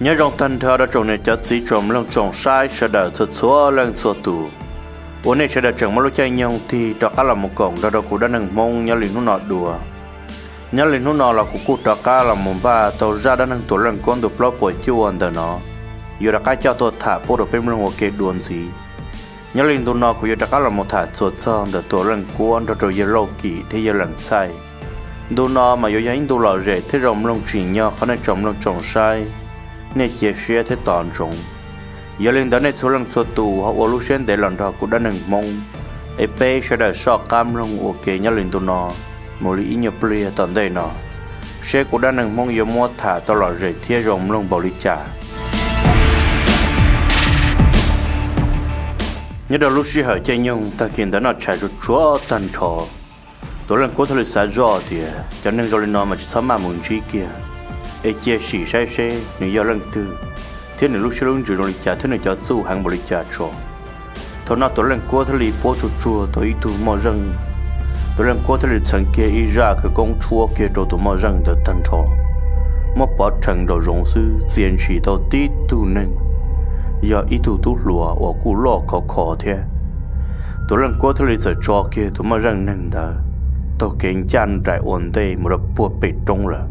Nyob zoo tag nrho rau tsoom niam cov txiv tsoom mloog tsoom saib sawv daws txhua txhua leej txhua tus, uas nej sawv daws tseem muaj lub caij nyoog tig rov qab los mus koom nrog rau kuv dab neeg Hmoob nyob li hnub no dua. Nyob li hnub no los kuv kuj rov qab los mus npaj tau zaj dab neeg Tuam Leej Kuab ntu plaub puas cuaj ntawm no, yuav rov qab coj tuaj tham pub rau peb mloog ua ke dua ntxiv. Nyob li ntu no kuv yuav rov qab los mus tham txuas txog ntawm Tuam Leej Kuab nrog rau yawg Lauj Kim thiab yawg Leej Txhaij. Ntu no mas yuav yog ib ntu lom zem thiab zoo mloog tsim nyog qhov nej tsoom mloog tsoom saib nej cia siab thiab tos ntsoov. Yog li ntawd nej txhua leej txhua tus ho ua lub siab ntev los nrog kuv dab neeg Hmoob, es peb sawv daws soj qab mloog ua ke nyob li ntu no mus li ib nyuag pliag tom ntej no, seb kuv dab neeg Hmoob yuav muab tham tau lom zem thiab zoo mloog npaum li cas. Nyob rau lub sij hawm caij nyoog tag kis ntawd noj tshais tsuag tsuag tag nrho, Tuam Leej Kuab thiaj li xav zoj tias cov neeg zoo li no mas tsis txhob maj mus ntsib kiag, es cia sim saib seb nws yog leej twg, thiab nws lub siab lub ntsws zoo li cas thiab nws cov txuj heev npaum li cas tso. Thaum no Tuam Leej Kuab thiaj li puab tsuag tsuag tau ib tug moj zeej. Tuam Leej Kuab thiaj li txheev kiag ib zaj khawv koob tshuab kiag rau tus moj zeej ntawd tag nrho, muab pov rhees nraum zoov xwb txia ntshis tau tib tug neeg, yog ib tug tub hluas uas kuj loj khov kho thiab. Tuam Leej Kuab thiaj li txawm tso kiag tus moj zeej neeg ntawd taug kev ncaj nraim ua ntej mus rau puag pem roob lawm.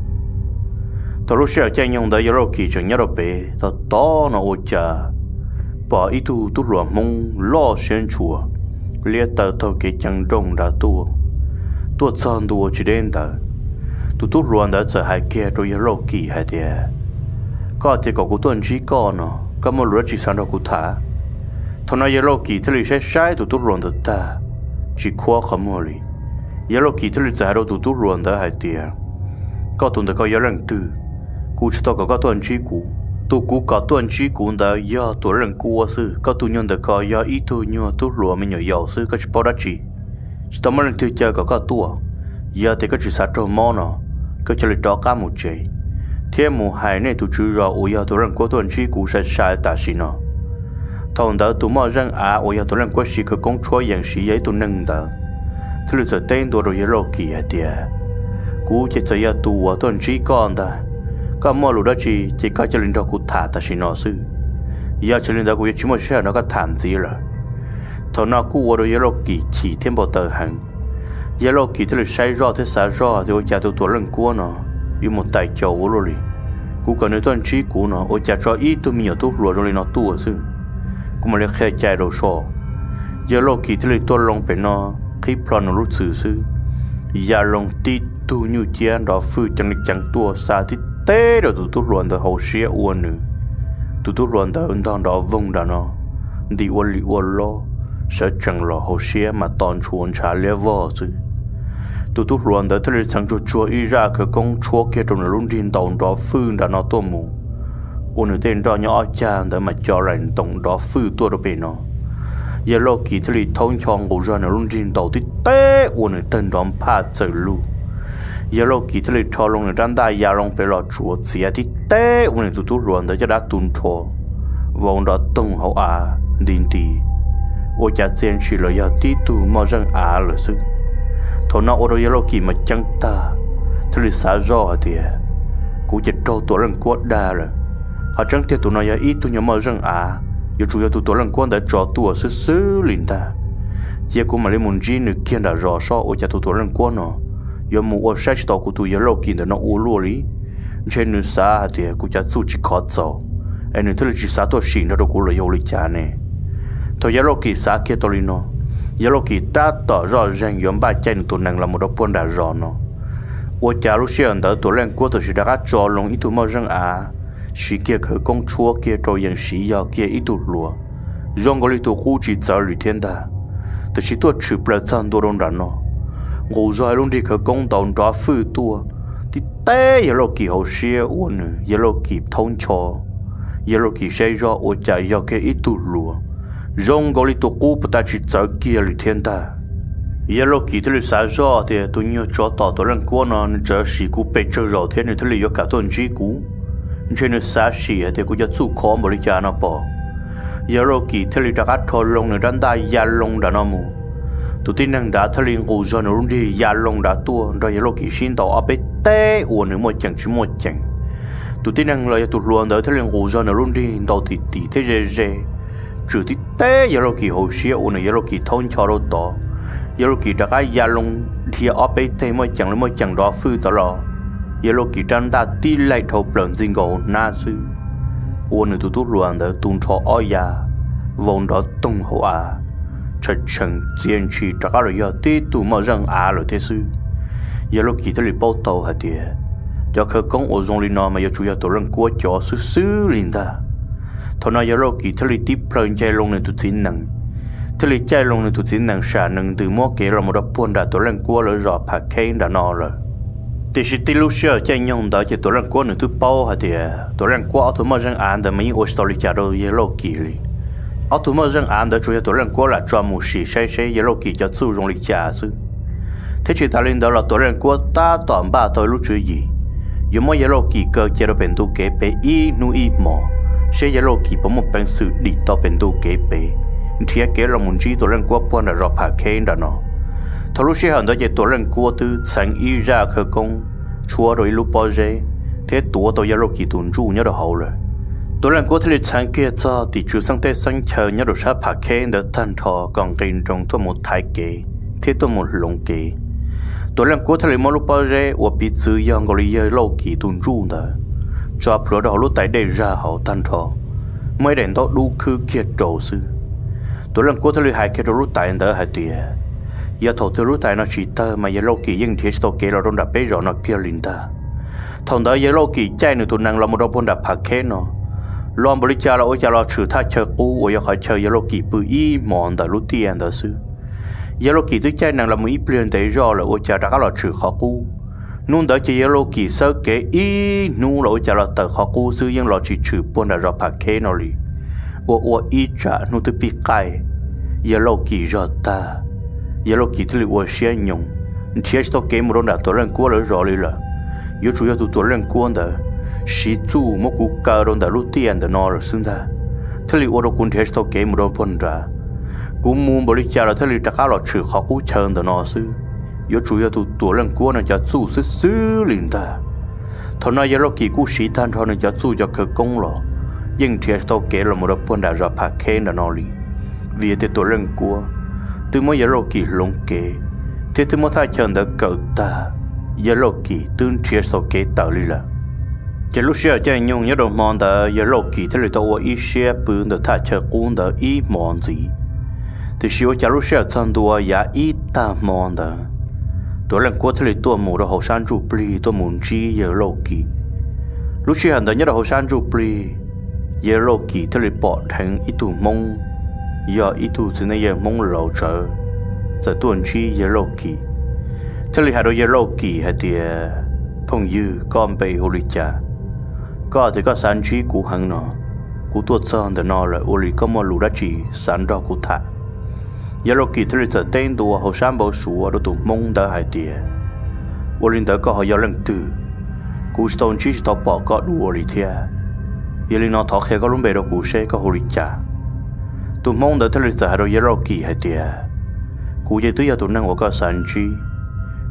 Thaum lub sij hawm caij nyoog ntawd yawg Lauj Kim tseem nyob rau pem tog tod no ua cas pom ib tug tub hluas Hmoob loj siab ntshua liab taw taug kev ceev nrooj nrad tuaj, tuaj txog ntua tsis deb ntawd. Tus tub hluas ntawd txawm hais kiag rau yawg Lauj Kim hais tias, koj tias kom kuv tuaj ntsib koj no, koj muaj lus dab tsi xav nrog kuv tham? Thaum no yawg Lauj Kim thiaj li saib saib tus tub hluas ntawd tag, tsis khuab qhov muag li. Yawg Lauj Kim thiaj li txawm hais rau tus tub hluas ntawd hais tias, koj tus ntawm koj yog leej twg? Kuv tsis tau kom koj tuaj ntsib kuv. Tus kuv kom tuaj ntsib kuv ntawd yog Tuam Leej Kuab xwb. Koj tus nyuag ntawm ko yog ib tug nyuag tub hluas me nyuam yaus xwb, koj tsis paub dab tsi. Tsis tau muaj leej twg caw kom koj tuaj. Yog tias koj tsis xav raug mob no, koj cia li rov qab mus tsev, thiab mus hais nej tus tswv zos uas yog Tuam Leej Kuab tuaj ntsib kuv sai sai tam sim no. Thaum ntawd tus moj zeej av uas yog Tuam Leej Kuab siv khawv koob tshuab yees siv yog ib tug neeg ntawd thiaj li txawm teb ntua rau yawg Lauj Kim hais tias, kuv ces txawm yog tus uas tuaj ntsib koj ntag. Koj muaj lus dab tsi ces koj cia li nrog kuv tham tam sim no xwb. Yog tsis li ntawd kuv yuav tsis muaj sij hawm nrog koj tham ntxiv lawm. Thaum no kuj ua rau yawg Lauj Kim chim thiab npau taws heev. Yawg Lauj Kim thiaj li saib zoj thiab xav zoj tias ua cas tus Tuam Leej Kuab no yuav mus tais caus ua luaj li. Kuv kom nws tuaj ntsib kuv no ua cas tso ib tug me nyuam tub hluas zoo li no tuaj xwb. Kuv mam li qhia cai rau so. Yawg Lauj Kim thiaj li tuaj loo pem no, qhib plho nws lub txwm xwb, ya loo tib tug nyuj ciab nrov fwj ceev li ceev tuaj xa tib teb rau tus tub hluas ntawd hauv siab ua nws. Tus tub hluas ntawd ntog nrov voog nram no, nti ua li ua lob, sawv tsees los hauv siab mas to ntshua ntshav liab vog xwb. Tus tub hluas ntawd thiaj li txheev tsuag tsuag ib zaj khawv koob tshuab kiag rau nws lub nrig ntaus nrov fwj nram no tuaj mus, ua nws tej nroj nyob ob cag ntawd mas co laim ntoos nrov fwj tuaj rau pem no. Yawg Lauj Kim thiaj li thaub ncho nqus zog nws lub nrig ntaus tib teb ua nws tawg nrov nphaj txawm lug. Yawg Lauj Kim thiaj li rho loo nws rab ntaj ya loo pem los tsuav txiav tib teb ua nws tus tub hluas ntawd caj dab tu nrho, vau nrov toog hauv av nti nti, ua cas txia ntshis los yog tib tug moj zeej av lawm xwb. Thaum no ua rau yawg Lauj Kim mas ceeb tag, thiaj li xav zoj hais tias, kuv ces raug Tuam Leej Kuab dag lawm. Qhov tseeb tiag tus no yog ib tug nyuag moj zeej av, yuav tsum yog tus Tuam Leej Kuab ntawd tso tuaj xwb xwb li ntag. Cia kuv mam li mus ntsib nws kiag nram zos soj ua cas tus Tuam Leej Kuab no yuav mus ua saib tsis taus kuv tus yawg Lauj Kim ntawm no ua luaj li. Ntshe nws xav hais tias kuv cov txuj tsis khov txaus, es nws thiaj li tsis xav tuaj sim nrog rau kuv los yog ua li cas ne. Thaum yawg Lauj Kim xav kiag tau li no, yawg Lauj Kim tab tom zoj zeeg yuav npaj caij nws tus nees los mus rau puag nram zos no, ua cas lub sij hawm ntawd Tuam Leej Kuab tam sim rov qab tso loo ib tug moj zeej av, siv kiag khawv koob tshuab kiag rau yees siv yog kiag ib tug hluas, zoo nkaus li tus qub tsis txawv li thiab ntag. Tam sim tuaj tshwm plaws txog ntua rau nram no, nqus zog lub nrig khawv koob ntaus nrov fwj tuaj, tib teb yawg Lauj Kim hauv siab ua nws, yawg Lauj Kim thaub ncho, yawg Lauj Kim saib zoj ua cas yog kiag ib tug hluas, zoo nkaus li tus qub puas tas tsis txawv kiag li thiab ntag. Yawg Lauj Kim thiaj li xav zoj tias tus nyuag tsov tom Tuam Leej Kuab no nws txawm sim kuv pes tsawg zaus thiab nws thiaj li yuav kam tuaj ntsib kuv. Ntshe nws xav sim hais tias kuv cov txuj khov npaum li cas no pom. Yawg Lauj Kim thiaj li rov qab rho loo nws rab ntaj ya loo nram no mus. Tus tib neeg nrad thiaj li nqus zog nws lub nrig ya loo nrad tuaj nrog yawg Lauj Kim sib ntaus ob peb teb ua nws muaj ceem tsis muaj ceem. Tus tib neeg los yog tus hluas ntawd thiaj li nqus zog nws lub nrig ntaus tim tim thiab ze ze, tswm tib teb Yawg Lauj Kim hauv siab ua nws Yawg Lauj Kim thaub ncho rau tod. Yawg Lauj Kim rov qab ya loo dhia ob peb teg muaj ceem li muaj ceem nrov fwj tod los, Yawg Lauj Kim rab ntaj tib laim dhau plaws ntxig nkaus hauv hnab xwb, ua nws tus tub hluas ntawd tu nrho ob ya, vau nrov toog hauv av, tshee tshee txia ntshis rov qab los yog tib tug moj zeej av lawm thiab xwb. Yawg Lauj Kim thiaj li paub tau hais tias cov khawv koob uas zoo li no mas yuav tsum yog Tuam Leej Kuab cov xwb xwb li ntag. Thaum no Yawg Lauj Kim thiaj li tib plhaw nce loo nws tus txiv nees, thiaj li caij loo nws tus txiv nees sam nees ntws muab kev los mus rau puag nram Tuam Leej Kuab lawv zos Phav Kheb nram no lawm. Tiam sis tib lub sij hawm caij nyoog ntawd ces Tuam Leej Kuab nws twb paub hais tias Tuam Leej Kuab ob tug moj zeej av ntawd mas yeej ua tsis tau li cas rau Yawg Lauj Kim li. Ob tug moj zeej av ntawd tsuas yog Tuam Leej Kuab lam tso mus sim saib seb Yawg Lauj Kim cov txuj zoo li cas xwb. Thiab tsis tas li ntawd los Tuam Leej Kuab tab tom npaj tau lub tswv yim yuav muab Yawg Lauj Kim kaw cia rau pem ntu kev pem ib hnub ib hmos, seb Yawg Lauj Kim puas muaj peev xwm dim tau pem ntu kev pem, nrhiav kev los mus ntsib Tuam Leej Kuab puag nram zos Phav Kheb nram no. Thaum lub sij hawm ntawd ces Tuam Leej Kuab twb txheev ib zaj khawv koob tshuab rau ib lub pob zeb thiab tuav tau Yawg Lauj Kim tus ntsuj nyob rau hauv lawm. Tuam Leej Kuab thiaj li txheev kiag txog tim tswv xeeb teb xeeb chaw nyob rau sab Phav Kheb ntawd tag nrho kom nqis nroos tuaj mus thaiv kev thiab tuaj mus hloov kev. Tuam Leej Kuab thiaj li muab lub pob zeb uas piv txwv yog nkaus li Yawg Lauj Kim tus ntsuj ntawd tso plhuav rau hauv lub tais dej zag hauv tag nrho, muaj ib daim ntaub dub khwb kiag rau xwb. Tuam Leej Kuab thiaj li hais kiag rau lub tais ntawd hais tias, yog thaum twg lub tais no tsis tawg mas Yawg Lauj Kim yeej nrhiav tsis tau kev los rau nram peb zos no kiag li ntag. Thaum ntawd Yawg Lauj Kim caij nws tus nees los mus rau puag nram Phav Kheb no, los npaum li cas los ua cas los tshwm thaj chaw qub uas yog qhov chaw Yawg Lauj Kim pw ib hmos ntawm lub tiaj ntawd xwb. Yawg Lauj Kim twb caij nees los mus ib pliag ntev zog lawm ua cas rov qab los tshwm qhov qub. Hnub ntawd ces Yawg Lauj Kim xawb kev ib hnub los ua cas los tawm qhov qub xwb, yeej los tsis tshwm puag nram zos Phav Kheb no li. Ua ua ib tsam hnub twb pib qaij, Yawg Lauj Kim zog tag, Yawg Lauj Kim thiaj li ua siab nyoos, nrhiav tsis tau kev mus rau nram Tuam Leej Kuab lawv zos li lawm. Yuav tsum yog tus Tuam Leej Kuab ntawd siv txuj muab kuv kaw rau ntawm lub tiaj ntawm no lawm xwb ntag, thiaj li ua rau kuv nrhiav tsis tau kev mus rau puag nrad. Kuv mus npaum li cas los thiaj li rov qab los tshwm qhov qub chaw ntawm no xwb. Yuav tsum yog tus Tuam Leej Kuab no cov txuj xwb xwb li ntag. Thaum no Yawg Lauj Kim kuj siv tag nrho nws cov txuj cov khawv koob los yeej nrhiav tsis tau kev los mus rau puag nram zos Phav Kheb nram no li, vim tias Tuam Leej Kuab twb muab Yawg Lauj Kim hloov kev thiab twb muab thaj chaw ntawd kaw tag, Yawg Lauj Kim twb nrhiav tsis tau kev tawm li lawm. Ces lub sij hawm caij nyoog nyob rau hmo ntawd Yawg Lauj Kim thiaj li tau ua ib siab pw ntawm thaj chaw qub ntawd ib hmos ntxiv. Tiam sis ua cas lub sij hawm txog ntua yav ib tag hmo ntawd, Tuam Leej Kuab thiaj li tuaj mus rau hauv sab ntsuj plig tuaj mus ntsib Yawg Lauj Kim. Lub sij hawm ntawd nyob rau hauv sab ntsuj plig, Yawg Lauj Kim thiaj li pom dheev ib tug Hmoob, yog ib tug txiv neej yawg Hmoob laus tsawv, txawm tuaj ntsib Yawg Lauj Kim, thiaj li hais rau Yawg Lauj Kim hais tias, phooj ywg, koj npe hu li cas? Koj tias koj xav ntsib kuv heev no, kuv tuaj txog ntawm no lawm ua li koj muaj lus dab tsi xav nrog kuv tham? Yawg Lauj Kim thiaj li txawm teb ntua hauv sab npau suav rau tus Hmoob ntawd hais tias, ua li ntawd koj ho yog leej twg? Kuv tsis tau ntsib tsis tau pom koj dua li thiab. Yog li no thov qhia koj lub npe rau kuv seb koj hu li cas. Tus Hmoob ntawd thiaj li txawm hais rau Yawg Lauj Kim hais tias, kuv ces twb yog tus neeg uas koj xav ntsib,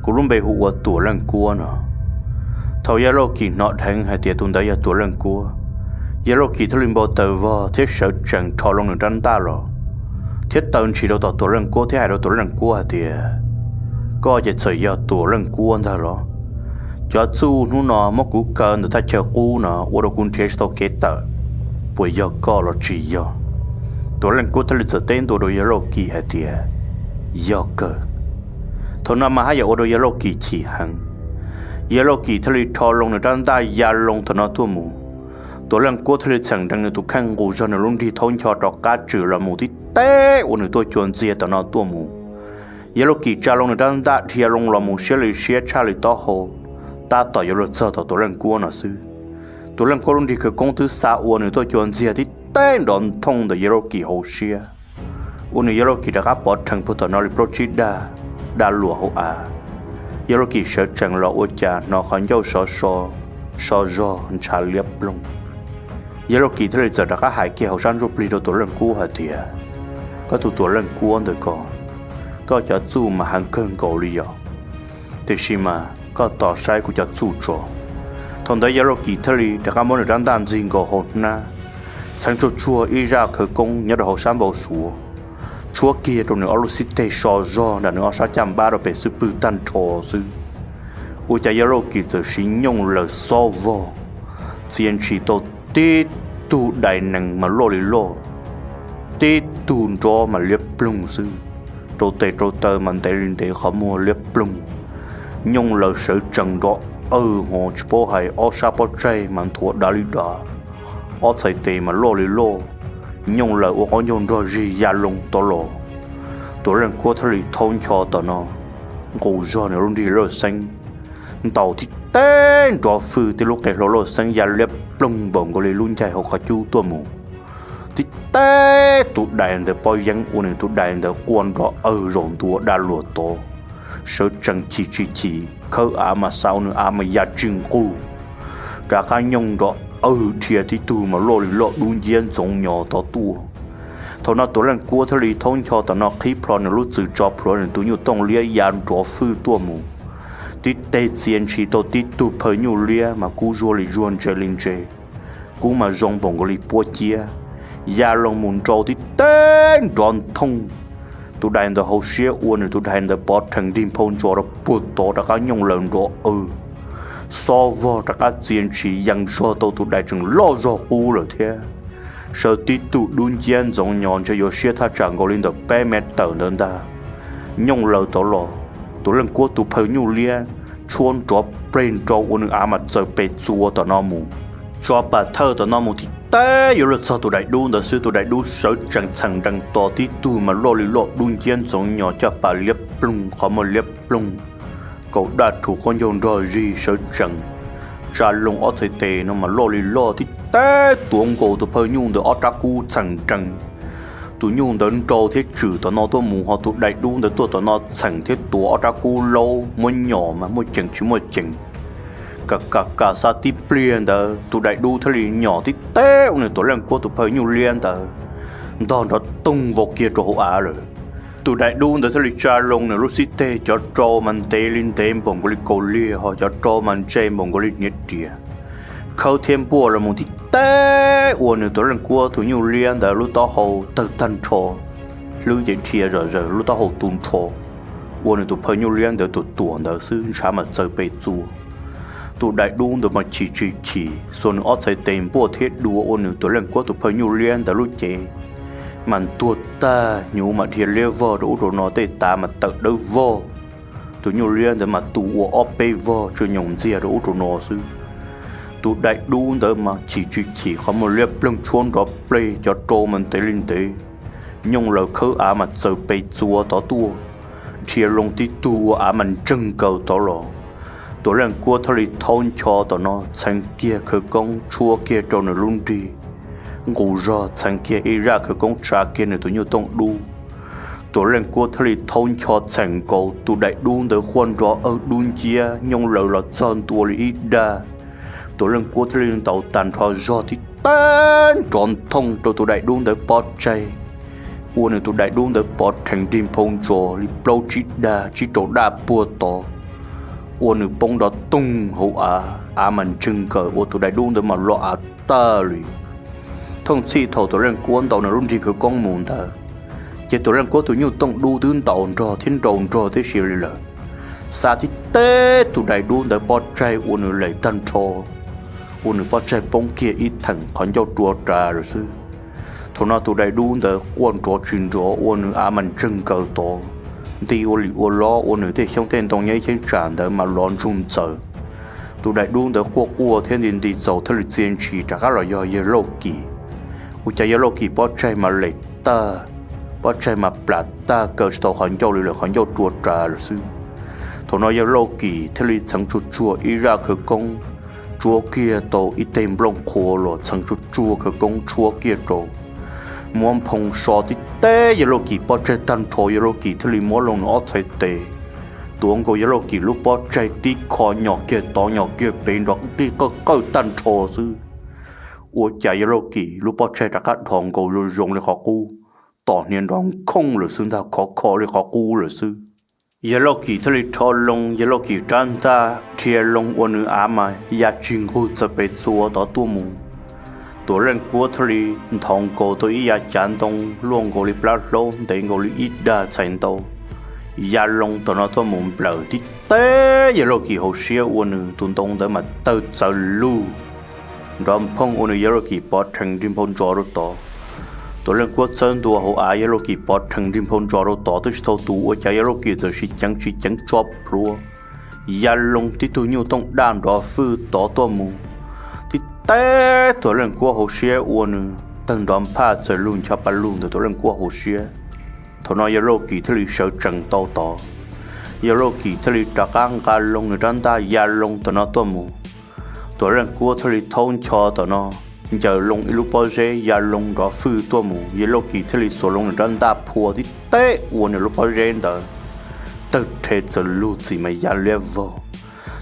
kuv lub npe hu ua Tuam Leej Kuab no. Thaum Yawg Lauj Kim hnov dheev hais tias tus ntawd yog Tuam Leej Kuab, Yawg Lauj Kim thiaj li npau taws vog thiab sawv tsees rho loo nws rab ntaj los, thiab taw ntshis rau tom Tuam Leej Kuab thiab hais rau Tuam Leej Kuab hais tias, koj ces txawm yog Tuam Leej Kuab ntag los? Cov txuj hnub no muab kuv kaw ntawm thaj chaw qub no ua rau kuv nrhiav tsis tau kev tawm, puas yog koj los tsis yog? Tuam Leej Kuab thiaj li txawm teb ntua rau Yawg Lauj Kim hais tias, yog kawg. Thaum no mas haj yam ua rau Yawg Lauj Kim chim heev. Yawg Lauj Kim thiaj li rho loo nws rab ntaj ya loo thaum no tuaj mus. Tuam Leej Kuab thiaj li txheem nrees nws tus kheej nqus zog nws lub nrig thaub ncho rov qab tswm los mus tib teb uas nws tuaj cua ntxiag tom no tuaj mus. Yawg Lauj Kim tsa loo nws rab ntaj dhia loo los mus siab li siab tshaj li taub hau, tab tom yuav luag txog tom Tuam Leej Kuab no xwb. Tuam Leej Kuab lub nrig khawv koob twb xa ua nws tuaj cua ntxiag tib teb nrov nthooj ntawm Yawg Lauj Kim hauv siab, ua nws Yawg Lauj Kim rov qab pov rhees puag tom no li plaub tsib dag, dag luam hauv av. Yawg Lauj Kim sawv tsees los ua cas hnov qhov ncauj sov so, so zog ntshav liab ploog. Yawg Lauj Kim thiaj li txawm rov qab hais kiag hauv sab ntsuj plig rau Tuam Leej Kuab hais tias, koj tus Tuam Leej Kuab ntawm ko, koj cov txuj mas heev kawg nkaus li yog, tiam sis mas koj tos saib kuv cov txuj tso. Thaum ntawd Yawg Lauj Kim thiaj li rov qab muab nws rab ntaj ntxig nkaus hauv hnab, txheev tsuag tsuag ib zaj khawv koob nyob rau hauv sab npau suav, tshuab kiag rau nws ob lub xib teg so zog nram nws ob sab caj npab rau pem xub pwg tag nrho xwb. Ua cas Yawg Lauj Kim txawm siv nyooj laws xob vog, txia ntshis tau tib tug dais nees mas loj li loj, tib tug nrov mas liab ploog xwb, rau tes rau taw mas ntev li ntev qhov muag liab ploog. Nyooj laws sawv tsees nrov awg ho tsis paub hais, ob sab pob tsaig mas nthuav dav li dav, ob txhais tes mas loj li loj. Nyooj laws ua qaub ncaug nrog zig ya loo tod los. Tus leej kuab thiaj li thaub ncho tom no, nqus zog nws lub nrig lauj xeeb, ntaus tib teg nrov fwj, tib lub qe hlau lauj xeeb ya liab ploog npaum nkaus li lub ncaig hauv qhov cub tuaj mus. Tib teg tus dais ntawd pob yeeb ua nws tus dais ntawd quaj nrov awg zaum ntua dab luag tod, sawv tsees chim tsis chim, khawb av mas xav ua nws av mas ya tsis nqug, rov qab nyooj nrov awg dhia tib tug mas loj li loj dub nciab ntxoov nyo tod tuaj. Thaum no tus leej kuab thiaj li thaub ncho tom no qhib plho nws lub txwm tso plhuav nws tus nyuj tooj liab ya nrov fwj tuaj mus, tib teg txia ntshis tau tib tug phaw nyuj liab mas kub zuag li zuag ntse li ntse, kub mas zoo npaum nkaus li puab ciab, ya loo mus nrau tib teg nrov nthooj. Tus dais ntawd hauv siab ua nws tus dais ntawd pov rhees nrig nphau ntso rau puag tod rov qab nyooj laws nrov awg, xob vog rov qab txia ntshis yees zog tau tus dais tseem loj zog qub lawm thiab. Sawv tib tug dub nciab ntxoov nyo ntshe yuav siab thaj tsam nkaus li ntawm peb mev tawm ntawd ntag. Nyooj laws tod los, tus leej kuab tus phaw nyuj liab tshuab nrov pleg nrau ua nws av mas txaws pes txua tom no mus. Tso pam thawj tom no mus tib teg yuav luag txog tus dais dub ntawd xwb, tus dais dub sawv tsees txheem nrees tos tib tug mas loj li loj dub nciab ntxoov nyo caj pas liab ploog qhov muag liab ploog, kaus daj rhuv qaub ncaug nrog zig sawv tsees, tsa loo ob txhais tes no mas loj li loj tib teg tuav nkaus tus phaw nyuj ntawd ob rab kub txheem nrees. Tus nyuj ntawd nrau thiab tswm tom no tuaj mus ho tus dais dub ntawd tuaj tom no txheem thiab tuav ob rab kub laub muab nyom mas muaj ceem tsis muaj ceem. Kam kam kam xa tib pliag ntawd tus dais dub thiaj li nyom tib teg ua nws tus leej kuab tus phaw nyuj liab ntawd ntog nrov toog vau kiag rau hauv av lawm. Tus dais dub ntawd thiaj li tsa loo nws lub xib teg, cov rau mas ntev li ntev npaum nkaus li kaus liag ho cov rau mas ntse npaum nkaus li hniav riam, khawb thiab npuaj los mus tib teg ua nws tus leej kuab tus nyuj liab ntawd lub taub hau tawg tag nrho, hlwb ces dhia zom zaws lub taub hau tu nrho, ua nws tus phaw nyuj liab ntawd tus tuam ntawd xwb ntshav mas txaws pes txua. Tus dais dub ntawd mas chim tsis chim xuas nws ob txhais tes npuaj thiab dua ua nws tus leej kuab tus phaw nyuj liab ntawd lub cev mas ntuag tag, hnyuv mas dhia liab vog rau ub rau no, tej tav mas tawm dawb vog. Tus nyuj liab ntawd mas tu ua ob peb vog tsw nyoos ntxiag rau ub rau no xwb. Tus dais dub ntawd mas chim tsis chim qhov muag liab ploog tshuab nrov pleg, cov rau mas ntev li ntev, nyooj laws khawb av mas txaws pes txua tod tuaj, dhia loo tib tug ua av mas ntseeg nkaws tod los. Tus leej kuab thiaj li thaub ncho tom no txheev kiag khawv koob tshuab kiag rau nws lub nrig, nqus zog txheev kiag ib zaj khawv koob tsa kiag nws tus nyuj tooj dub. Tus leej kuab thiaj li thaub ncho txheem nkaus tus dais dub ntawd quaj nrov awg dub nciab nyooj laws los txog ntua li ib dag. Tus leej kuab thiaj li ntaus tag nrho zog tib teg nrov nthooj rau tus dais dub ntawd pob tsaig, ua nws tus dais dub ntawd pov rhees nrig nphau ntso li plaub tsib dag tsib rau daj puag tod, ua nws poob nrov toog hauv av, av mas ntseeg nkaws ua tus dais dub ntawd mas lo av tag li. Thooj txhij thaum tus leej kuab ntaus nws lub nrig khawv koob mus ntawd, ces tus leej kuab tus nyuj tooj dub twb ntaus nrog thiab nrau nrog tib si li lawm. Xa tib teg tus dais dub ntawd pob tsaig ua nws lem tag nrho, ua nws pob tsaig poob kiag ib theem qhov ncauj rua ras lawm xwb. Thaum no tus dais dub ntawd quaj nrov tsis nrov ua nws av mas ntseeg nkaws tod, nti ua lim ua lob ua nws tej xyoob tej ntoo nyob ib cheeb tsam ntawd mas lov ntsug ntxaws. Tus dais dub ntawd quaj quaj thiab nti nti txaus thiaj li txia ntshis rov qab los yog yawg Lauj Kim. Ua cas yawg Lauj Kim pob tsaig mas lem tag, pob tsaig mas plam tag kaw tsis tau qhov ncauj li lawm, qhov ncauj rua ras lawm xwb. Thaum no yawg Lauj Kim thiaj li txheev tsuag tsuag ib zaj khawv koob tsuab kiag tau ib teg nplooj qhuav los txheev tsuag tsuag khawv koob tshuab kiag rau, muab nphoo so tib teg yawg Lauj Kim pob tsaig tag nrho, yawg Lauj Kim thiaj li muab loo nws ob txhais tes, tuav nkaus yawg Lauj Kim lub pob tsaig tib kho nyom kiag tod nyom kiag pem nrov qij qawj qawj tag nrho xwb. Ua cas yawg Lauj Kim lub pob tsaig rov qab dhos nkaus zoo zoo li qhov qub, tom hniav nrov nkhooj lawm xwb ntag, khov kho li qhov qub lawm xwb. Yawg Lauj Kim thiaj li rho loo yawg Lauj Kim rab ntaj, rhia loo ua nws av mas ya tsis nqug txawm pes txuas tod tuaj mus. Tuam Leej Kuab thiaj li nthos nkaus tau ib yav cav ntoo luaj nkaus li plab hlaub ntev nkaus li ib dag txhais ntau, ya loo tog no tuaj mus nplawm tib teb yawg Lauj Kim hauv siab ua nws tus ntoo ntawd mas tawg txawv lug nrov phooj ua nws yawg Lauj Kim pov rhees nrig nphau ntsos rau tod. Tuam Leej Kuab txawb ntua hauv av, yawg Lauj Kim pov rhees nrig nphau ntsos rau tod twb tsis tau tus ua cas yawg Lauj Kim txawm sis ceev tsis ceev tso plhuav ya loo tib tug nyuj tooj daj nrov fwj tod tuaj mus. Tib teb Tuam Leej Kuab hauv siab ua nws tawg nrov nphaj txawm lug ncho pa lug ntawm Tuam Leej Kuab hauv siab. Thaum no yawg Lauj Kim thiaj li sawv tsees tau tod, yawg Lauj Kim thiaj li rov qab nqa loo nws rab ntaj ya loo tog no tuaj mus. Tuam Leej Kuab thiaj li thaub ncho tog no, ncaws loo ib lub pob zeb ya loo nrov fwj tuaj mus, yawg Lauj Kim thiaj li xuas loo nws rab ntaj phua tib teb ua nws lub pob zeb ntawd tawg rhe txawm lug txim mas ya liab vog.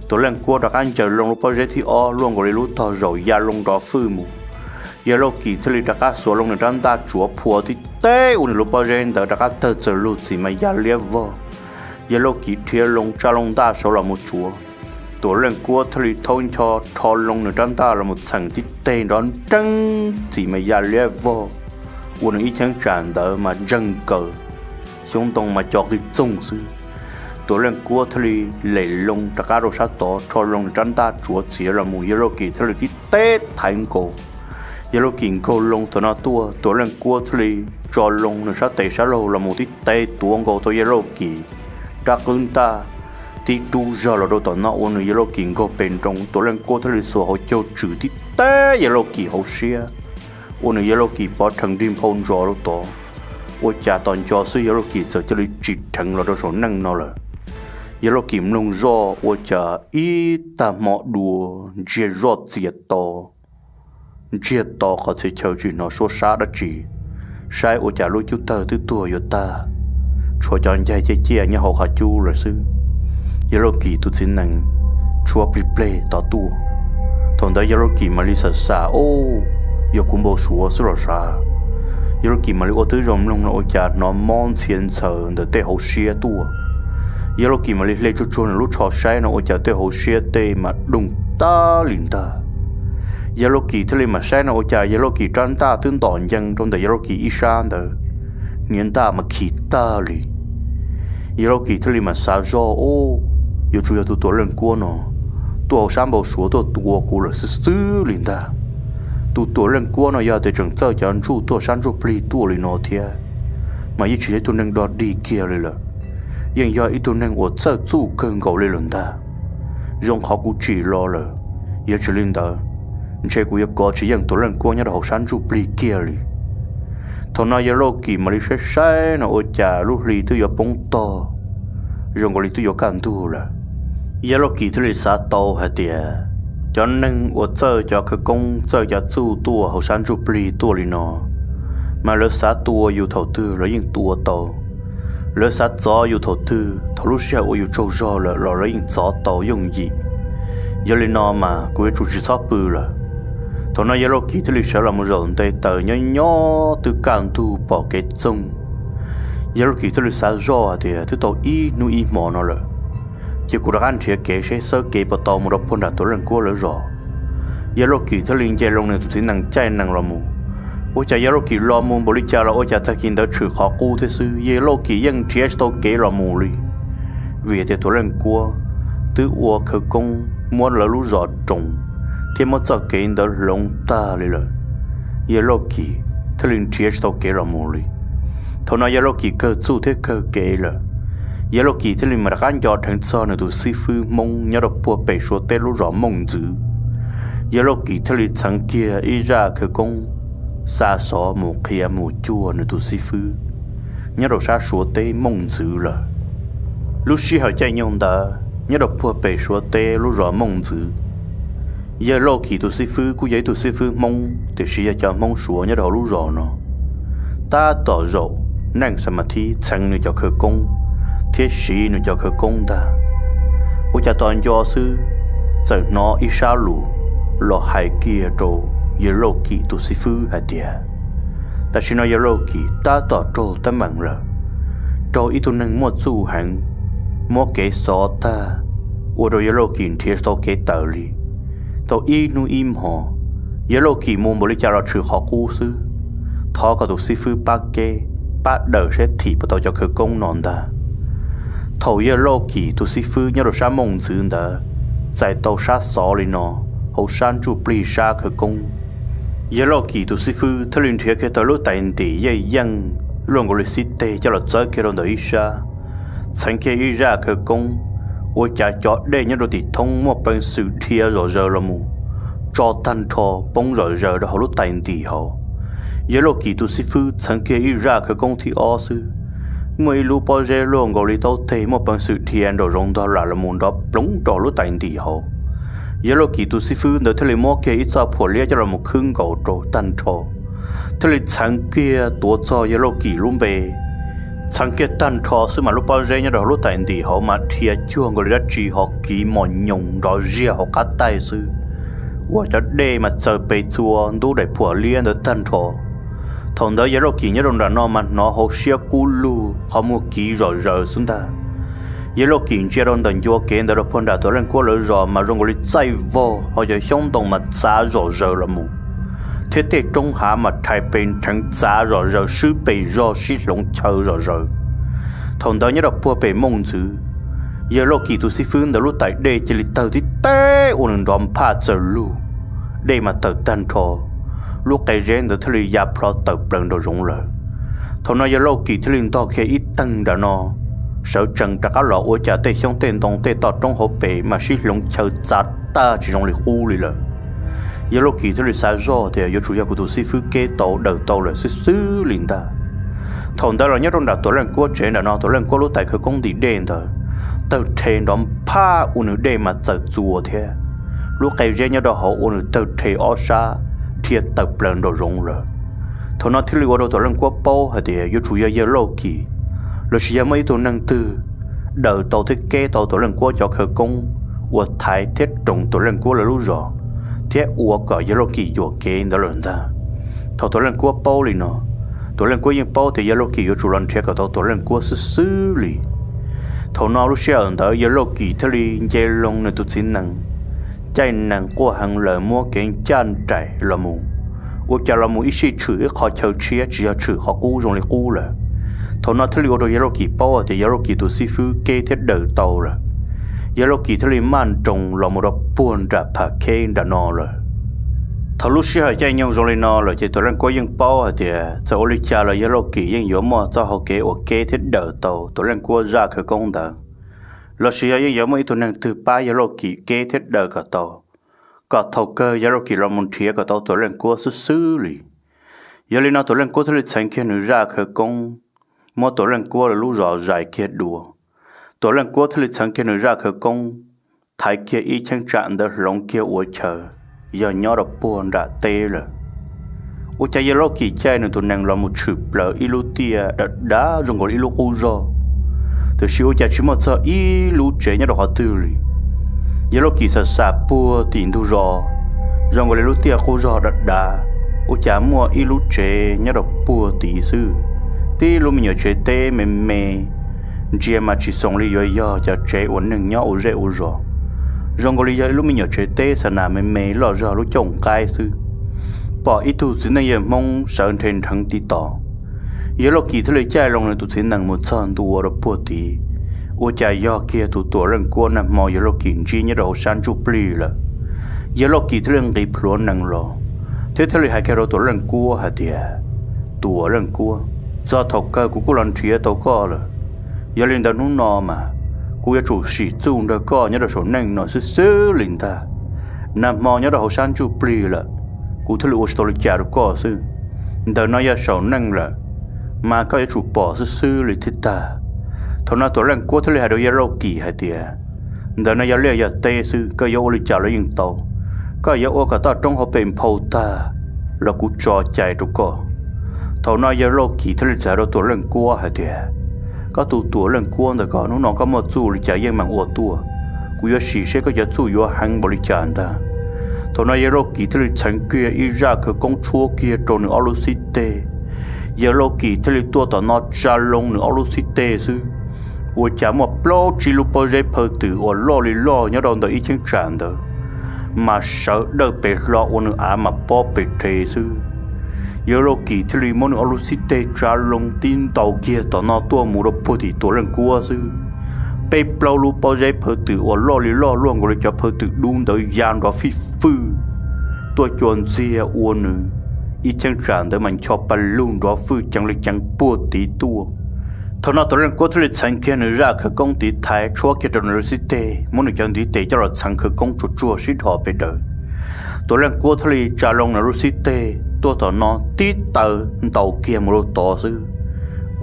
Tuam Leej Kuab rov qab ncaws loo lub pob zeb thib ob luaj nkaus li lub tog zaum ya loo nrov fwj mus, yawg Lauj Kim thiaj li rov qab xuas loo nws rab ntaj tsuav phua tib teb ua nws lub pob zeb ntawd rov qab tawg txawm lug txim mas ya liab vog. Yawg Lauj Kim rhia loo tsa loo ntaj saud los mus tsuav, Tuam Leej Kuab thiaj li thaub ncho rho loo nws rab ntaj los mus txheem tib teg nrov nreeb txim mas ya liab vog, ua nws ib cheeb tsam ntawd mas ntseeg kaws, xyoob ntoo mas co qig txoog xwb. Tuam Leej Kuab thiaj li lem loo rov qab rau sab tod rho loo nws rab ntaj tsuav txiav los mus, yawg Lauj Kim thiaj li tib teb thaiv nkaus. Yawg Lauj Kim nkaug loo thaum no tuaj, Tuam Leej Kuab thiaj li tso loo nws sab tes sab laug los mus tib teg tuav nkaus tau yawg Lauj Kim rab qwb ntaj tib rub zog los rau tom no ua nws yawg Lauj Kim nkaug pes nroo. Tuam Leej Kuab thiaj li xuas hauv caug tswm tib teb yawg Lauj Kim hauv siab, ua nws yawg Lauj Kim pov rhees nrig nphau ntsos rau tod. Ua cas tos nco xwb yawg Lauj Kim txawm cia li tsim rheev los rau saum neej no lawm. Yawg Lauj Kim mloog zoj ua cas ib tag hmo dua ntsiag zoj txias to, ntsiag to qhov txhia chaw tsis hnov suab sab dab tsi, saib ua cas lub cub tawg twb tuag yuav tag, tshuav cov ncaig ciaj ciaj nyob hauv qhov cub lawm xwb. Yawg Lauj Kim tus txiv nees tshuab plig pleg tod tuaj. Thaum ntawd yawg Lauj Kim mam li xam xam, Ob, yog kuv npau suav xwb los sav. Yawg Lauj Kim mam li ua tib zoo mloog no ua cas hnov mob ntxhia ntxhaws ntawm tej hauv siab tuaj. Yawg Lauj Kim mam li hle tsuag tsuag nws lub tsho saib no ua cas tej hauv siab tej mas doog tag li ntag. Yawg Lauj Kim thiaj li mam saib no ua cas yawg Lauj Kim rab ntaj twb ntom ncees rau ntawm yawg Lauj Kim ib sab ntawd, hniav ntaj mas khi tag li. Yawg Lauj Kim thiaj li mam xav zoj, Ob, yuav tsum yog tus Tuam Leej Kuab no tuaj hauv sab npau suav tuaj tua kuv lawm xwb xwb li ntag. Tus Tuam Leej Kuab no yog tias tseem txawj cov ntsuj tuaj sab ntsuj plig tuaj li no thiab, mas yeej tsis yog ib tug neeg dog dig kiag li lawm, yeej yog ib tug neeg uas txawj txuj kawg nkaus li lawm ntag. Zoo qhov kuv tsim los lawm, yog tsis li ntawd, ntshe kuv yuav kov tsis yeej Tuam Leej Kuab nyob rau hauv sab ntsuj plig kiag li. Thaum no yawg Lauj Kim mam li saib saib no ua cas lub hli twb yuav poob tog, zoo nkaus li twb yuav kaj ntug lawm. Yawg Lauj Kim thiaj li xav tau hais tias, cov neeg uas txawj cov khawv koob txawj cov txuj tuaj hauv sab ntsuj plig tuaj li no, mas lawv xav tua yus thaum twg lawv yeej tua tau. Lawv xav txov yus thaum twg, thaum lub sij hawm uas yus tsaug zog lawm los lawv yeej txov tau yooj yim. Yog li no mas kuv yuav tsum tsis txhob pw lawm. Thaum no yawg Lauj Kim thiaj li sawv los mus zaum nte taws nyob nyob twb kaj ntug pom kev txoog. Yawg Lauj Kim thiaj li xav zoj hais tias twb tau ib hnub ib hmo no lawm, cia kuv rov qab nrhiav kev seb xawb kev puas tau mus rau puag nram Tuam Leej Kuab lawv zos. Yawg Lauj Kim thiaj li nce loo nws tus txiv nees caij nees los mus. Ua cas yawg Lauj Kim los mus npaum li cas los ua cas tag kis ntawd tshwm qhov qub thiab xwb, yawg Lauj Kim yeej nrhiav tsis tau kev los mus li. Vim tias Tuam Leej Kuab twb ua khawv koob muab lawv lub zos roos thiab muab txoj kev ntawd hloov tag li lawm. Yawg Lauj Kim thiaj li nrhiav tsis tau kev los mus li. Thaum no yawg Lauj Kim kawg txuj thiab kawg kev lawm, yawg Lauj Kim thiaj li mam rov qab nco dheev txog nws tus xib fwb Hmoob nyob rau puag pem Suav teb lub zos Mooj Ntxwv. Yawg Lauj Kim thiaj li txheev kiag ib zaj khawv koob xa xov mus qhia mus cuag nws tus xib fwb nyob rau sab Suav teb Mooj Ntxwv lawm. Lub sij hawm caij nyoog ntawd nyob rau puag pem Suav teb lub zos Mooj Ntxwv, yawg Lauj Kim tus xib fwb kuj yog ib tug xib fwb Hmoob tiam sis yog cov Hmoob Suav nyob rau hauv lub zos no. Tab tom zaum neej xa ma thib txheev nws cov khawv koob thiab siv nws cov khawv koob ntag, ua cas tos nco xwb txawm hnov ib sab lus los hais kiag rau yawg Lauj Kim tus xib fwb hais tias, tam sim no yawg Lauj Kim tab tom raug teeb meem lawm, raug ib tug neeg muaj txuj heev muab kev xov tag, ua rau Yawg Lauj Kim nrhiav tsis tau kev tawm li. Tau ib hnub ib hmo, Yawg Lauj Kim mus npaum li cas los tshwm qhov qub xwb. Thov kom tus xib fwb pab keb, pab daws saib thim puas tau cov khawv koob no ntag. Thaum Yawg Lauj Kim tus xib fwb nyob rau sab Mooj Ntxwv ntawd txais tau sab xov li no hauv sab ntsuj plig sab khawv koob, Yawg Lauj Kim tus xib fwb thiaj li nrhiav kiag tau lub tais ntim yeej yeej luaj nkaus li xib teg coj los txawb kiag rau ntawm ib sab, txheev kiag ib zaj khawv koob, ua cas cov dej nyob rau tim thoob muaj peev xwm dhia zom zaws los mus, tso tag nrho poob zom zaws rau hauv lub tais ntim hauv. Yawg Lauj Kim tus xib fwb txheev kiag ib zaj khawv koob thib ob xwb, muaj ib lub pob zeb luaj nkaus li taub teg muaj peev xwm dhia nraum zoov ntog lam los mus nrov ploov rau lub tais ntim hauv. Yawg Lauj Kim tus xib fwb ntawd thiaj li muab kiag ib txoj phuam liab coj los mus khwb nkaus rau tag nrho, thiaj li txheev kiag tuav txog Yawg Lauj Kim lub npe. Txheev kiag tag nrho xwb mas lub pob zeb nyob rau hauv lub tais ntim hauv mas dhia cuag nkaus li dab tsi ho kiv mos nyoos nrov ziag hauv qab taij xwb, uas cov dej mas txaws pes txhua ntub daim phuam liab ntawd tag nrho. Thaum ntawd Yawg Lauj Kim nyob rau nram no mas hnov hauv siab kub lug qhov muag kiv zom zaws xwb ntag. Yawg Lauj Kim ntsia rau ntawm ncua kev ntawd rau puag nram Tuam Leej Kuab lawv zos mas zoo nkaus li txaij vog ho cov xyoob ntoo mas txav zom zaws los mus, thiab tej roob hav mas rhais pes nrheev txav zom zaws swb pes zog sib hloov chaw zom zaws. Thaum ntawd nyob rau puag pem Mooj Ntxwv, Yawg Lauj Kim tus xib fwb ntawd lub tais dej cia li tawg tib teb ua nws nrov nphaj txawm lug, dej mas tawm tag nrho, lub qe zeb ntawd thiaj li ya plho tawm plaws nraum zoov lawm. Thaum no Yawg Lauj Kim thiaj li ntog kiag ib teeg nram no, sawv tsees rov qab los ua cas tej xyoob tej ntoo tej toj roob hauv pes mas sib hloov chaw txav tag tsis zoo li qub li lawm. Yawg Lauj Kim thiaj li xav zoj tias yuav tsum yog kuv tus xib fwb keb tau daws tau lawm xwb xwb li ntag. Thaum ntawd los nyob rau nram Tuam Leej Kuab tsev nram no, Tuam Leej Kuab lub tais khawv koob ntim dej ntawd tawg rhe nrov nphaj ua nws dej mas txawm txuas thiab, lub qe zeb nyob rau hauv ua nws tawg rhe ob sab dhia tawm plaws nraum zoov lawm. Thaum no thiaj li ua rau Tuam Leej Kuab paub hais tias yuav tsum yog Yawg Lauj Kim lossis yog muaj ib tug neeg twg daws tau thiab keb tau Tuam Leej Kuab cov khawv koob uas thaiv thiab roos Tuam Leej Kuab lawv lub zos thiab ua kom Yawg Lauj Kim yuam kev ntawd lawm ntag. Thaum Tuam Leej Kuab paub li no, Tuam Leej Kuab yeej paub tias Yawg Lauj Kim yuav tsum los nrhiav kom tau Tuam Leej Kuab xwb xwb li. Thaum no lub sij hawm ntawd Yawg Lauj Kim thiaj li nce loo nws tus txiv nees, caij nees quaj heev lawm muab kev ncaj nraim los mus, ua cas los mus ib sij tshwm ib qho chaw tshiab tsis yog tshwm qhov qub zoo li qub lawm. Thaum no thiaj li ua rau Yawg Lauj Kim paub tias Yawg Lauj Kim tus xib fwb keb thiab daws tau lawm. Yawg Lauj Kim thiaj li maj nroos los mus rau puag nram Pham Kheb nram no lawm. Thaum lub sij hawm caij nyoog zoo li no lawm ces Tuam Leej Kuab yeej paub hais tias txawm ua li cas los Yawg Lauj Kim yeej yuav muaj txoj hau kev uas keb thiab daws tau Tuam Leej Kuab zaj khawv koob ntawd, lossis yog yeej yuav muaj ib tug neeg twg pab Yawg Lauj Kim keb thiab daws kom tau, kom thaum kawg Yawg Lauj Kim los mus nrhiav kom tau Tuam Leej Kuab xwb xwb li. Yog li no Tuam Leej Kuab thiaj li txheev kiag nws zaj khawv koob, muab Tuam Leej Kuab lawv lub zos zais kiag dua. Tuam Leej Kuab thiaj li txheev kiag nws zaj khawv koob, thaiv kiag ib cheeb tsam ntawd hloov kiag ua chaw, yog nyob rau puag nram teb lawm. Ua cas Yawg Lauj Kim caij nws tus nees los mus tshwm plaws ib lub tiaj dav dav zoo nkaus li ib lub qub zog, tiam sis ua cas tsis muaj txog ib lub tsev nyob rau qhov twg li. Yawg Lauj Kim xam xam puag tim ntug zos, zoo nkaus li lub tiaj qub zog dav dav, ua cas muaj ib lub tsev nyob rau puag tid xwb. Tib lub me nyuam tsev teb me me, ntsia mas tsis xoom li yuav yog cov tsev uas neeg nyob ua zej ua zos, zoo nkaus li yog ib lub me nyuam tsev teb xa nas me me loj zog lub caum qaib xwb. Pom ib tug txiv neej yawg Hmoob sawv nrhe nrheev tiv tos. Yawg Lauj Kim thiaj li caij loo nws tus txiv nees mus txog ntua rau puag tid, ua cas yog kiag tus Tuam Leej Kuab nag hmo Yawg Lauj Kim ntsib nyob rau hauv sab ntsuj plig lawm. Yawg Lauj Kim thiaj li nqis plhuav nees los, thiab thiaj li hais kiag rau Tuam Leej Kuab hais tias, Tuam Leej Kuab, txog thaum kawg kuv kuj los nrhiav tau koj lawm. Yog li ntawd hnub no mas kuv yuav tsum sim txuj nrog koj nyob rau saum neej no xwb xwb li ntag. Nag hmo nyob rau hauv sab ntsuj plig lawm, kuv thiaj li ua tsis tau li cas rau koj xwb. Ntawm no yog saum neej lawm, mas koj yuav tsum pom xwb xwb li thiaj tag. Thaum no Tuam Leej Kuab thiaj li hais rau Yawg Lauj Kim hais tias, Ntawm no yog liaj yog teb xwb, koj yuav ua li cas los yeej tau. Koj yuav ua kom toj roob hauv pes nphau tag los kuv tso cai rau koj. Thaum no Yawg Lauj Kim thiaj li txawm hais rau Tuam Leej Kuab hais tias, Koj tus Tuam Leej Kuab ntawm ko, hnub no koj muaj txuj li cas yeej meem ua tuaj, kuv yuav sim seb koj cov txuj yuav heev npaum li cas ntag. Thaum no Yawg Lauj Kim thiaj li txheev kiag ib zaj khawv koob tshuab kiag rau nws ob lub xib teg. Yawg Lauj Kim thiaj li tuaj tom no tsa loo nws ob lub xib teg xwb, Ua cas muaj plaub tsib lub pob zeb phaw twm uas loj li loj nyob rau ntawm ib cheeb tsam ntawd mas sawv dawj pes hlo ua nws av mas pob pes rhe xwb. Yawg Lauj Kim thiaj li muab nws ob lub xib teg tsa loo tib ntaus kiag tom no tuaj mus rau puag tim Tuam Leej Kuab xwb. Peb plaub lub pob zeb phaw twm uas loj li loj luaj nkaus li cov phaw twm dub ntawd ya nrov fij fwj tuaj cua ntxiag ua nws ib cheeb tsam ntawd mas ncho pa lug nrov fwj ceev li ceev puag tid tuaj. Thaum no Tuam Leej Kuab thiaj li txheev kiag nws zaj khawv koob tiv thaiv tshuab kiag rau nws lub xib teg, muab nws cov ntiv tes coj los txheev khawv koob tsuag tsuag sib dhos pes daws. Tuam Leej Kuab thiaj li tsa loo nws lub xib teg tuaj tom no tib taw ntaus kiag mus rau tod xwb,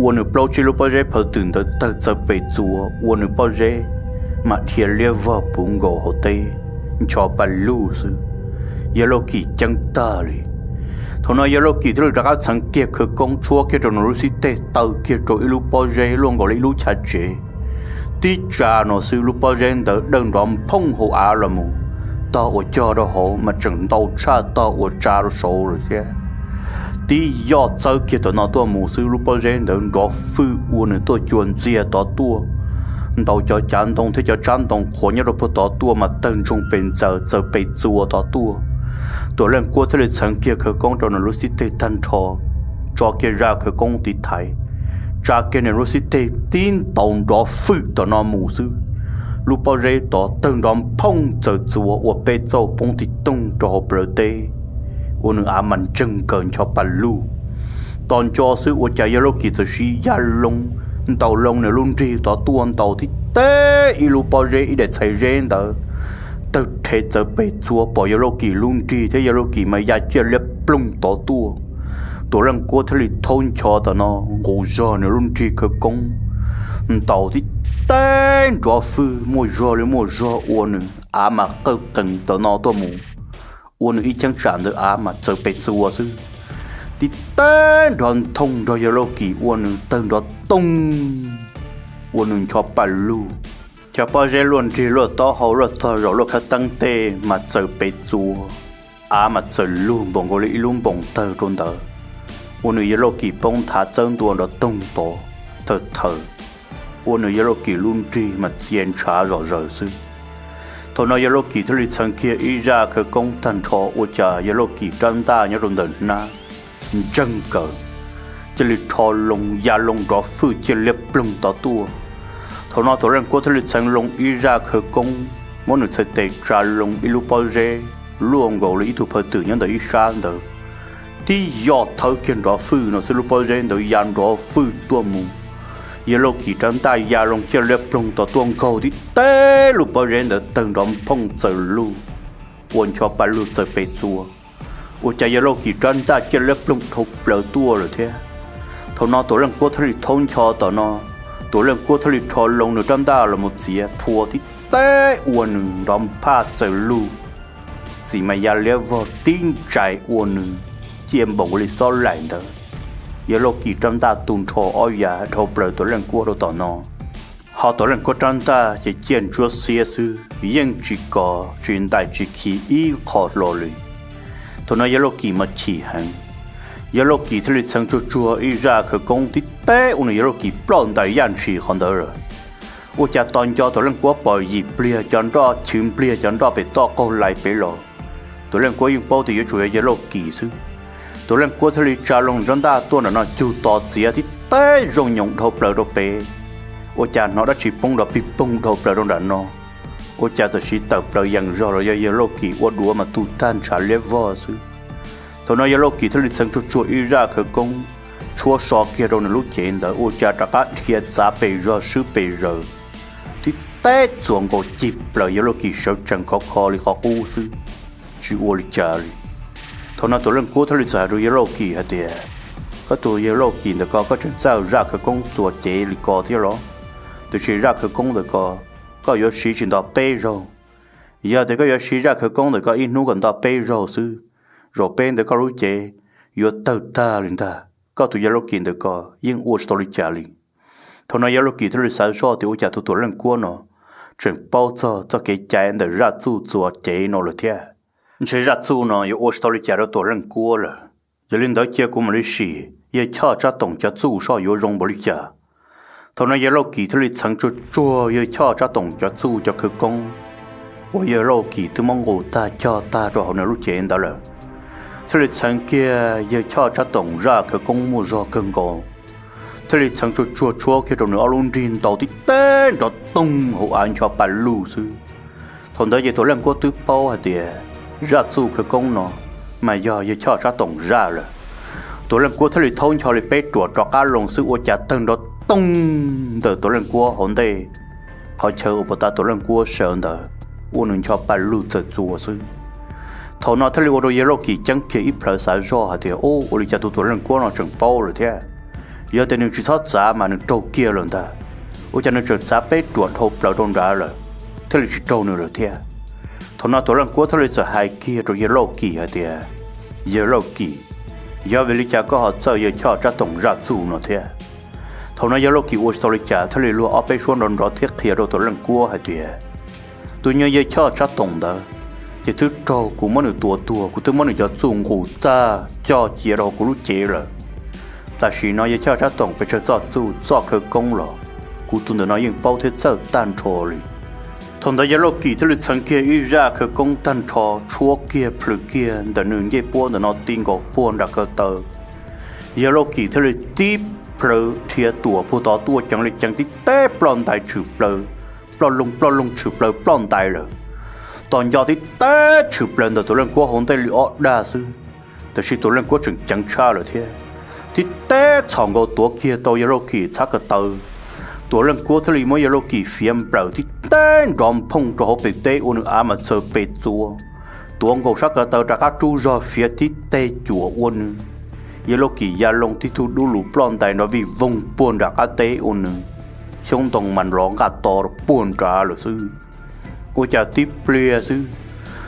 ua nws plaub tsib lub pob zeb phaw twm ntawd tawg txawv pes txuas, ua nws pob zeb mas dhia liab vog puv nkaus hauv teb, ncho pa lug xwb. Yawg Lauj Kim ceeb tag li. Thaum no Yawg Lauj Kim thiaj li rov qab txheev kiag khawv koob tshuab kiag rau nws lub xib teg taw kiag rau ib lub pob zeb luaj nkaus li ib lub chav tsev. Tib tsa no xwb lub pob zeb ntawd dawj nrov nphooj hauv av los mus, tog uas cog rau hauv mas tseem ntau tshaj tog uas tsa rau saud lawm thiab. Tib yoj txawb kiag tom no tuaj mus xwb lub pob zeb ntawd nrov fwj ua nws tuaj cua ntxiag tod tuaj, ntaus cov cav ntoo thiab cov tsab ntoo qhuav nyob rau puag tod tuaj mas tawg ntsoog pes ntxaws txawv pes txuas tod tuaj. Tuam Leej Kuab thiaj li txheev kiag khawv koob rau nws lub xib teg tag nrho, tso kiag zaj khawv koob tiv thaiv, tsa kiag nws lub xib teg tib ntaus nrov fwj tom no mus xwb, lub pob zeb tod tawg nrov nphooj txawm txuas ua peb txauj poob tig toog rau hauv plawv teb, ua nws av mas ntseeg nkaws ncho pa lug. Tos nco xwb ua cas Yawg Lauj Kim txawm siv ya loo ntaus loo nws lub nrig tod tuaj ntaus tib teb ib lub pob zeb ib daim txhais zeb ntawd tawg rhe txawv pes txuas pom Yawg Lauj Kim lub nrig thiab Yawg Lauj Kim mas ya ciaj liab ploog tod tuaj. Tuam Leej Kuab thiaj li thaub ncho tom no nqus zog nws lub nrig khawv koob ntaus tib teb nrov fwj muaj zog li muaj zog ua nws av mas qawj qees tom no tuaj mus, ua nws ib cheeb tsam ntawd av mas txawv pes txuas xwb. Tib teb nrov nthooj nrog Yawg Lauj Kim ua nws tawg nrov toog, ua nws ncho pa lug. Cov pob zeb luaj nrig luaj taub hau luaj tog zaum luaj khab teeb tej mas txawv pes txuas, av mas txawm lug npaum nkaus li ib lub npoos tawg rau ntawd, ua nws Yawg Lauj Kim poob nthav txawb ntua nrov toog tod, thaws thaws, ua nws Yawg Lauj Kim lub nrig mas txia ntshav zom zaws xwb. Thaum no Yawg Lauj Kim thiaj li txheev kiag ib zaj khawv koob tag nrho ua cas Yawg Lauj Kim rab ntaj nyob rau ntawm hnab ntseeg nkaws, cia li rho loo ya loo nrov fwj ciaj liab ploog tod tuaj. Thaum no Tuam Leej Kuab thiaj li txheev loo ib zaj khawv koob, muab nws txhais tes tsa loo ib lub pob zeb luaj nkaus li ib tug phaw twm nyob ntawm ib sab ntawd, tib yoj thawb kiag nrov fwj no xwb lub pob zeb ntawd ya nrov fwj tuaj mus. Yawg Lauj Kim rab ntaj ya loo ciaj liab ploog tod tuaj nkaug tib teb lub pob zeb ntawd tawg nrov nphooj txawm lug, ua ncho pa lug txawv pes txuas, ua cas Yawg Lauj Kim rab ntaj ciaj liab ploog dhau plaws tuaj lawm thiab. Thaum no Tuam Leej Kuab thiaj li thaub ncho tom no, Tuam Leej Kuab thiaj li rho loo nws rab ntaj los mus txiav phua tib teb ua nws nrov nphaj txawm lug, txim mas ya liab vog tib ntsais ua nws ciaj npaum li xob laim ntawd. Yawg Lauj Kim rab ntaj tu nrho ob yav dhau plaws Tuam Leej Kuab rau tom no, ho Tuam Leej Kuab rab ntaj ces ciaj ntsuab xiab xwb, yeej tsis kov tsis ntais tsis khi ib qho hlo li. Thaum no Yawg Lauj Kim mas chim heev, Yawg Lauj Kim thiaj li txheev tsuag tsuag ib zaj khawv koob tib teb ua nws Yawg Lauj Kim ploj ntais yaj ntshis qhov ntawd lawm. Ua cas tos nco Tuam Leej Kuab pom yim pliag cov nroj chwv npliag cov nroj pem toj qaug lais pem los. Tuam Leej Kuab yeej paub tias yuav tsum yog Yawg Lauj Kim xwb. Tuam Leej Kuab thiaj li tsa loo rab ntaj tuaj nram no cug tos txiav tib teb zoo nyoos dhau plaws rau pem. Ua cas hnov dab tsi poob nrov pig poog dhau plaws rau nram no. Ua cas txawm siv tawm plaws yees zog los yog Yawg Lauj Kim ua duav mas tu tag ntshav liab vog xwb. Thaum no Yawg Lauj Kim thiaj li txheev tsuag tsuag ib zaj khawv koob, tshuab so kiag rau nws lub cev ntawd ua cas rov qab dhia txav pes zog swb pes zaws, tib teb txuas nkaus cig plaws Yawg Lauj Kim sawv tsees khov kho li qhov qub xwb, tsis ua li cas li. Thaum no Tuam Leej Kuab thiaj li txawm hais rau Yawg Lauj Kim hais tias, koj tus Yawg Lauj Kim ntawm ko, koj tseem txawj zaj khawv koob txuas cev li ko thiab los? Tiam sis zaj khawv koob ntawm ko, koj yuav siv tsis nto peb zaug. Yog tias koj yuav siv zaj khawv koob ntawm ko ib hnub kom nto peb zaug xwb, zaum peb ntawd koj lub cev yuav tawg tag li ntag. Koj tus Yawg Lauj Kim ntawm ko yeej ua tsis tau li cas li. Thaum no Yawg Lauj Kim thiaj li xav zoj tias ua cas tus Tuam Leej Kuab no tseem paub txog txoj kev cai ntawm zaj txuj txuas cev no lawm thiab. Ntshe zaj txuj no yuav ua tsis tau li cas rau Tuam Leej Kuab lawm. Yog li ntawd cia kuv mam li sim yawg Choj Tsab Toom cov txuj soj yuav zoo npaum li cas. Thaum no yawg Lauj Kim thiaj li txheev tsuag tsuag yawg Choj Tsab Toom cov txuj cov khawv koob uas yawg Lauj Kim twb muab nqus tag cog tag rau hauv nws lub cev ntawd lawm, thiaj li txheev kiag yawg Choj Tsab Toom zaj khawv koob muaj zog kawg nkaus, thiaj li txheev tsuag tsuag tshuab kiag rau nws ob lub nrig ntau tib teb nrov toog hauv av ncho pa luj xwb. Thaum ntawd ces Tuam Leej Kuab twb paub hais tias zaj txuj khawv koob no mas yog yawg Choj Tsab Toom zaj lawm. Tuam Leej Kuab thiaj li thaub ncho li peb ruam rov qab loo xwb ua cas tawg nrov toog ntawm Tuam Leej Kuab hauv ntej qhov chaw uas puag ta Tuam Leej Kuab sawv ntawd ua nws ncho pa luj txawm txuas xwb. Thaum no thiaj li ua rau yawg Lauj Kim ceeb kiag ib plhaw xav zoj hais tias, Ub, ua li cas tus Tuam Leej Kuab no tseem paub lawm thiab? Yog tias nws tsis txhob txav mas nws raug kiag lawm ntag. Ua cas nws tseem txav peb ruam dhau plaws rau nrad lawm thiaj li tsis raug nws lawm thiab? Thaum no Tuam Leej Kuab thiaj li txawm hais kiag rau yawg Lauj Kim hais tias, Yawg Lauj Kim, yog vim li cas koj ho txawj yawg Choj Tsab Toom zaj txuj no thiab? Thaum no yawg Lauj Kim ua tsis tau li cas thiaj li luag ob peb suab nrov nrov thiab qhia rau Tuam Leej Kuab hais tias, Tus nyuag yawg Choj Tsab Toom ntawd ces twb raug kuv muab nws tua tuag, kuv twb muab nws cov txuj nqus tag cog cia rau hauv kuv lub cev lawm. Tam sim no yawg Choj Tsab Toom pes tsawg txoj txuj txoj khawv koob los kuv tus ntawm no yeej paub thiab txawj tag nrho li. Thaum ntawd yawg Lauj Kim thiaj li txheev kiag ib zaj khawv koob tag nrho tshuab kiag plhws kiag ntawm nws ncej puab ntawm no ti nkaus puag nram ko taw. Yawg Lauj Kim thiaj li tib plhaw rhiav tuam puag tod tuaj ceev li ceev tib teb ploj ntais tshwm plaws, ploj loog ploj loog tshwm plaws ploj ntais lawm. Tos nco tib teb tshwm plaws ntawm Tuam Leej Kuab hauv ntej li ob dag xwb, tab sis Tuam Leej Kuab tseem ceev tshaj lawm thiab. Tib teb txhom nkaus tuav kiag tau yawg Lauj Kim txhab ko taw. Tuam Leej Kuab thiaj li muab yawg Lauj Kim fiav nplawm tib teb nrov nphooj rau hauv pem teb ua nws av mas txawg pes txua. Tuav nkaus sab ko taw rov qab rub zog fiav tib teg cuam ua nws. Yawg Lauj Kim ya loo tib tug dub lus ploj ntais nrov vij voog puag nram qab teb ua nws. Xyoob ntoo mas lov nqaj to rau puag nrad lawm xwb. Ua cas tib pliag xwb,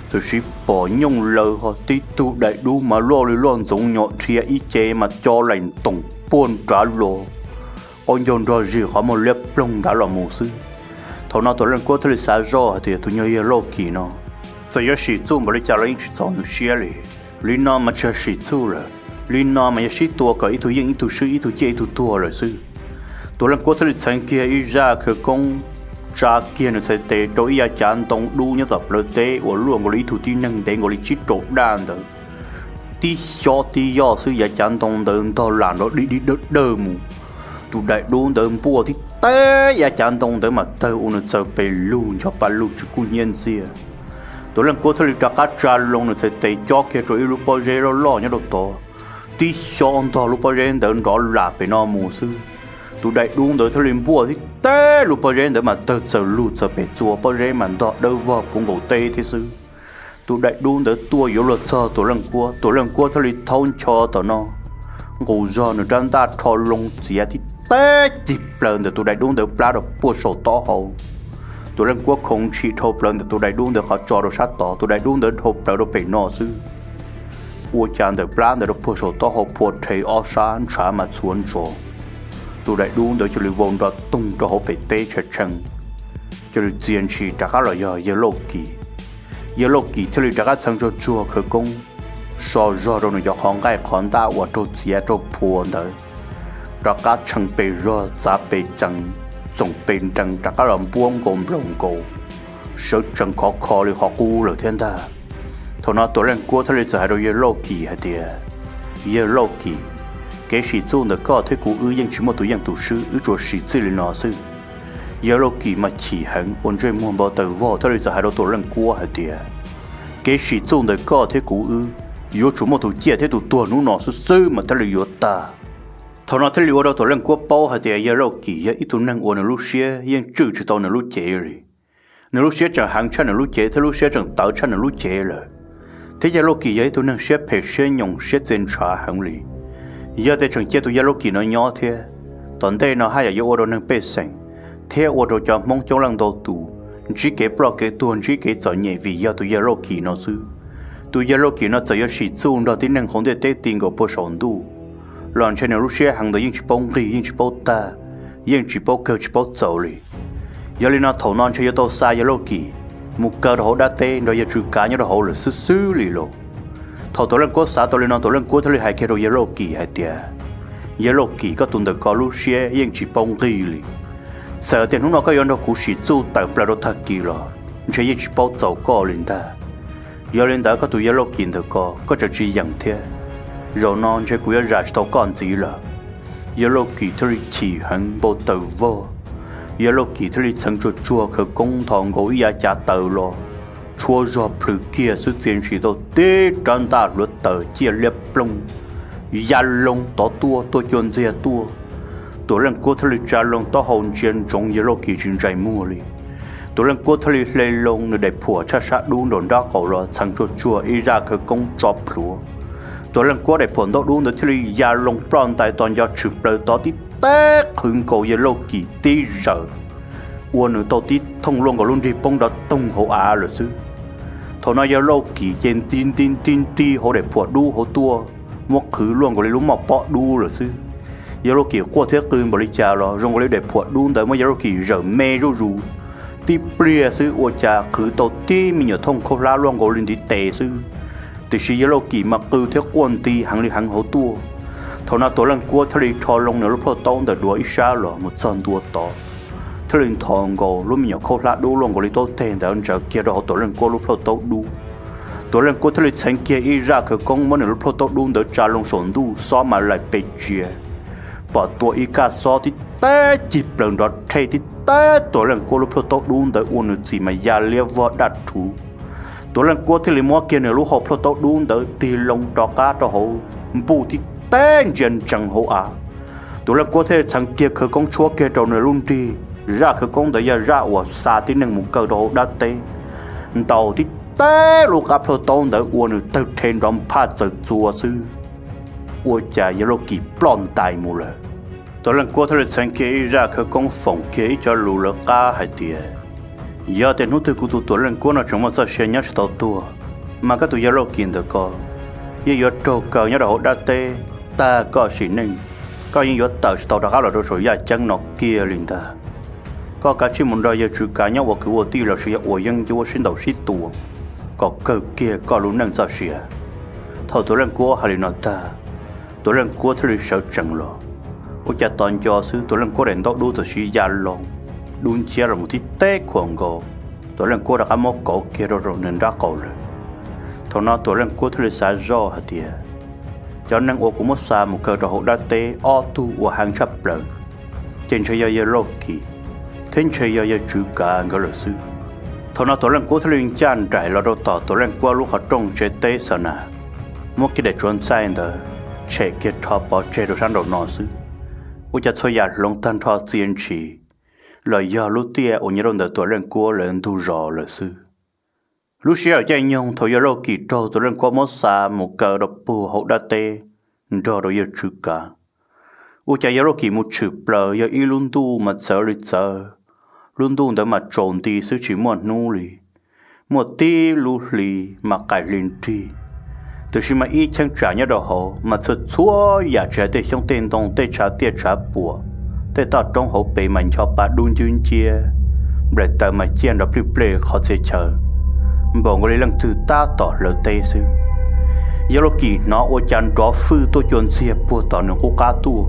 txawm siv pom nyooj laws ho tib tug daim dub mas loj li loj ntxoov nyom dhia ib ce mas co laim ntoos puag nrad los, qaub ncaug nrog zis qhov muag liab ploog nrad los mus xwb. Thaum no Tuam Leej Kuab thiaj li xav zoj hais tias tus nyuag yawg Lauj Kim no txawm yuav sim txuj npaum li cas los yeej tsis txaus nws siab li. Li no mas tsis yog sim txuj lawm, li no mas yog sib tua kom ib tug yeej ib tug swb, ib tug ciaj ib tug tuag lawm xwb. Tuam Leej Kuab thiaj li txheev kiag ib zaj khawv koob, tsa kiag nws txhais tes rau ib yav cav ntoo dub nyob tom plawv teb uas luaj nkaus li ib tug tib neeg ntev nkaus li tsib rau daj ntawd, tib xyob tib yoj xwb yav cav ntoo ntawd ntog lam nrov dig dig dawj dawj mus. Tus daim dub ntawd npuaj tib teb yav cav ntoo ntawd mas tawg ua nws txawg pes lug ncho pa lug tsis kub hnyiab ntxiag. Tuam Leej Kuab thiaj li rov qab tsa loo nws txhais tes cob kiag rau ib lub pob zeb loj loj nyob rau tod, tib xyob ntog lub pob zeb ntawd nrov lam pem no mus xwb. Tus daim dub ntawd thiaj li npuaj tib teb lub pob zeb ntawd mas tawg txawg lug txawg pes txua, pob zeb mas ntog dawb vog puv nkaus teb thiab xwb. Tus daim dub ntawd tuaj yuav luag txog Tuam Leej Kuab, Tuam Leej Kuab thiaj li thaub ncho tom no, nqus zog nws rab ntaj rho loo txiav tib teb cig plaws ntawm tus daim dub ntawd plab rau puag saum taub hau. Tuam Leej Kuab khoov ntshis dhau plaws ntawm tus daim dub ntawd qhov tso rau sab tod, tus daim dub ntawd dhau plaws rau pem no xwb. Ua cas ntawm plab ntawd rau puag saum taub hau phua rhe ob sab ntshav mas txhuav ntsos. Tus daim dub ntawd cia li vau nrov toog rau hauv pem teb tshee tshee, cia li txia ntshis rov qab los yog yawg Lauj Kim. Yawg Lauj Kim thiaj li rov qab txheev tsuag tsuag khawv koob, so zog rau nws cov qhov nqaij qhov ntaj uas raug txiav raug phua ntawd, rov qab tshee pes zog txav pes txees, txoom pes nrees rov qab los npuab nkaus nplaum nkaus, sawv tsees khov kho li qhov qub lawm thiab ntag. Thaum no Tuam Leej Kuab thiaj li txawm hais rau yawg Lauj Kim hais tias, Yawg Lauj Kim, kev sim txuj ntawm koj thiab kuv wb yeej tsis muaj tus yeej tus swb, wb tsuas sim txij li no xwb. Yawg Lauj Kim mas chim heev ua ntsej muag npau taws vog thiaj li txawm hais rau Tuam Leej Kuab hais tias, Kev sim txuj ntawm koj thiab kuv wb yuav tsum muaj tus ciaj thiab tus tuag hnub no xwb xwb mas thiaj li yuav tag. Thaum no thiaj li ua rau Tuam Leej Kuab paub hais tias yawg Lauj Kim yog ib tug neeg uas nws lub siab yeej tswj tsis tau nws lub cev li. Nws lub siab tseem heev tshaj nws lub cev thiab lub siab tseem tawv tshaj nws lub cev lawm. Thiab yawg Lauj Kim yog ib tug neeg siab phem siab nyoos siab txia ntshav heev li. Yog tias tseem cia tus yawg Lauj Kim no nyob thiab, tom ntej no haj yam yuav ua rau neeg pej xeem thiab ua rau cov Hmoob coob leej ntau tus ntsib kev ploj kev tuag ntsib kev txom nyem vim yog tus yawg Lauj Kim no xwb. Tus yawg Lauj Kim no txawm yuav sim txuj nrog tib neeg hauv ntiaj teb ti nkaus puag saum ntuj los ntshe nws lub siab heev ntawd yeej tsis paub nqig yeej tsis paub tag, yeej tsis paub kawg tsis paub txaus li. Yog li no thaum no ntshe yuav tau xa yawg Lauj Kim mus kaw rau hauv dab teb nrog yawg Tswv Kav nyob rau hauv lawm xwb xwb li lauj. Thaum Tuam Leej Kuab xav tau li no Tuam Leej Kuab thiaj li hais kiag rau yawg Lauj Kim hais tias, Yawg Lauj Kim, koj tus ntawm ko lub siab yeej tsis paub nqig li. Txawm tias hnub no koj yuav nrog kuv sim txuj tawm plaws rau tag kis los ntshe yeej tsis paub txaus koj li ntag. Yog li ntawd koj tus Yawg Lauj Kim ntawm ko, koj tseem tsis yeem thiab, zaum no ntshe kuv yuav zam tsis tau koj ntxiv lawm. Yawg Lauj Kim thiaj li chim heev npau taws vog. Yawg Lauj Kim thiaj li txheev tsuag tsuag khawv koob nthos nkaus ib yav cav taws los, tshuab zog plhws kiag xwb txia ntshis tau tib rab ntaj hluav taws ciaj liab ploog ya loo tod tuaj, tuaj cuag ntxiag tuaj. Tuam Leej Kuab thiaj li tsa loo taub hau ntsia ntsoov Yawg Lauj Kim tsis ntsais muag li. Tuam Leej Kuab thiaj li hle loo nws daim phuam tshaj sab dub nraum nrab qaum los txheev tsuag tsuag ib zaj khawv koob tso plhuav. Tuam Leej Kuab daim phuam ntaub dub ntawd thiaj li ya loo ploj ntais tos nco tshwm plaws tod tib teb qhwv nkaus Yawg Lauj Kim tib zaws, ua nws tau tib thooj luaj nkaus lub nrig poob nrov toog hauv av lawm xwb. Thaum no Yawg Lauj Kim ces nti nti nti nti hauv daim phuam dub hauv tuaj, muab qhwv luaj nkaus li lub moj pob dub lawm xwb. Yawg Lauj Kim quaj thiab qw npaum li cas los zoo nkaus li daim phuam dub ntawd muab Yawg Lauj Kim zawm me zuj zus. Tib pliag xwb ua cas qhwv tau tib me nyuam thooj khaub hlab luaj nkaus li ntiv tes xwb, tiam sis Yawg Lauj Kim mas qw thiab quaj nti heev li heev hauv tuaj. Thaum no Tuam Leej Kuab thiaj li rho loo nws lub plhaub taub ntawm duav ib sab los mus txog ntua tod, thiaj li nthos nkaus lub me nyuam khaub hlab dub luaj nkaus li taub teg ntawd ntsaws kiag rau hauv Tuam Leej Kuab lub plhaub taub dub. Tuam Leej Kuab thiaj li txheev kiag ib zaj khawv koob muab nws lub plhaub taub dub ntawd tsa loo saum ntuj xob mas laim pes tsia, pom tua ib kaj xob tib teb cig plaws nrov rhej tib teb Tuam Leej Kuab lub plhaub taub dub ntawd ua nws txim mas ya liab vog daj rhuv. Tuam Leej Kuab thiaj li muab kiag nws lub hau plhaub taub dub ntawd tig loo rov qab rau hauv npuj tib teb ntsia ntsees hauv av. Tuam Leej Kuab thiaj li txheev kiag khawv koob tshuab kiag rau nws lub nrig. Zaj khawv koob ntawd yog zaj uas xa tib neeg mus kaw rau hauv dab teb, ntaus tib teb lub qab plhaub taub ntawd ua nws tawg rhe nrov nphaj txawm txua xwb, ua cas Yawg Lauj Kim ploj ntais mus lawm. Tuam Leej Kuab thiaj li txheev kiag ib zaj khawv koob foom kiag ib co lus lawv qab hais tias, yog tias hnub twg kuv tus Tuam Leej Kuab no tseem muaj txoj sia nyob tsis tau tuag, mas koj tus Yawg Lauj Kim ntawm ko yeej yuav raug kaw nyob rau hauv dab teb tag koj sim neej, koj yeej yuav tawm tsis tau rov qab los rau saum yaj ceeb no kiag li ntag. Koj kav tsij mus nrog yawg Tswv Kav nyob ua kwv ua tij los sis yog ua yeeb ncuab sib ntaus sib tua kom kawg kiag koj lub neej txoj sia. Thaum Tuam Leej Kuab hais li no tag, Tuam Leej Kuab thiaj li sawv tsees los. Ua cas tos nco xwb Tuam Leej Kuab daim ntaub dub txawm siv ya loo dub nciab los mus tib teb khuam nkaus, Tuam Leej Kuab rov qab muab kauv kiag rau nws nrab qaum lawm. Thaum no Tuam Leej Kuab thiaj li xav zoj hais tias, cov neeg uas kuv muab xa mus kaw rau hauv dab teb ob tug uas heev tshaj plaws ces ntshe yog yawg Lauj Kim thiab ntshe yog yawg Tswv Kav nkawd lawm xwb. Thaum no Tuam Leej Kuab thiaj li ncaj nraim los rau tom Tuam Leej Kuab lub qhov rooj tsev teb xa nas, muab kiag daim tsuav ntxaij ntawd tshem kiag rho pov tseg rau sab nraum no xwb. Ua cas txhua yam hloov tag nrho txia ntshis los yog lub tiaj uas nyob rau ntawm Tuam Leej Kuab lawv ntug zos lawm xwb. Lub sij hawm caij nyoog thaum yawg Lauj Kim raug Tuam Leej Kuab muab xa mus kaw rau puag hauv dab teb nrog rau yawg Tswv Kav, ua cas yawg Lauj Kim mus tshwm plaws yog ib lub ntuj mas txawv li txawv, lub ntuj ntawd mas tsaus nti xwb tsis muaj hnub li. Muaj tib lub hli mas qaim hli nrig, tiam sis mas ib cheeb tsam nyob rau hauv mas txhua txhua yam tsis hais tej xyoob tej ntoo tej tshav tiaj tshav puam, tej toj roob hauv pes mas ncho pa dub ncwb nciab, nplaim taws mas ciaj nrov plij plej qhov txhia chaw, npaum nkaus li leej twg tab tom hlawv teb xwb. Yawg Lauj Kim hnov ua cas nrov fwj tuaj cua ntxiag puag tom nws qub qab tuaj.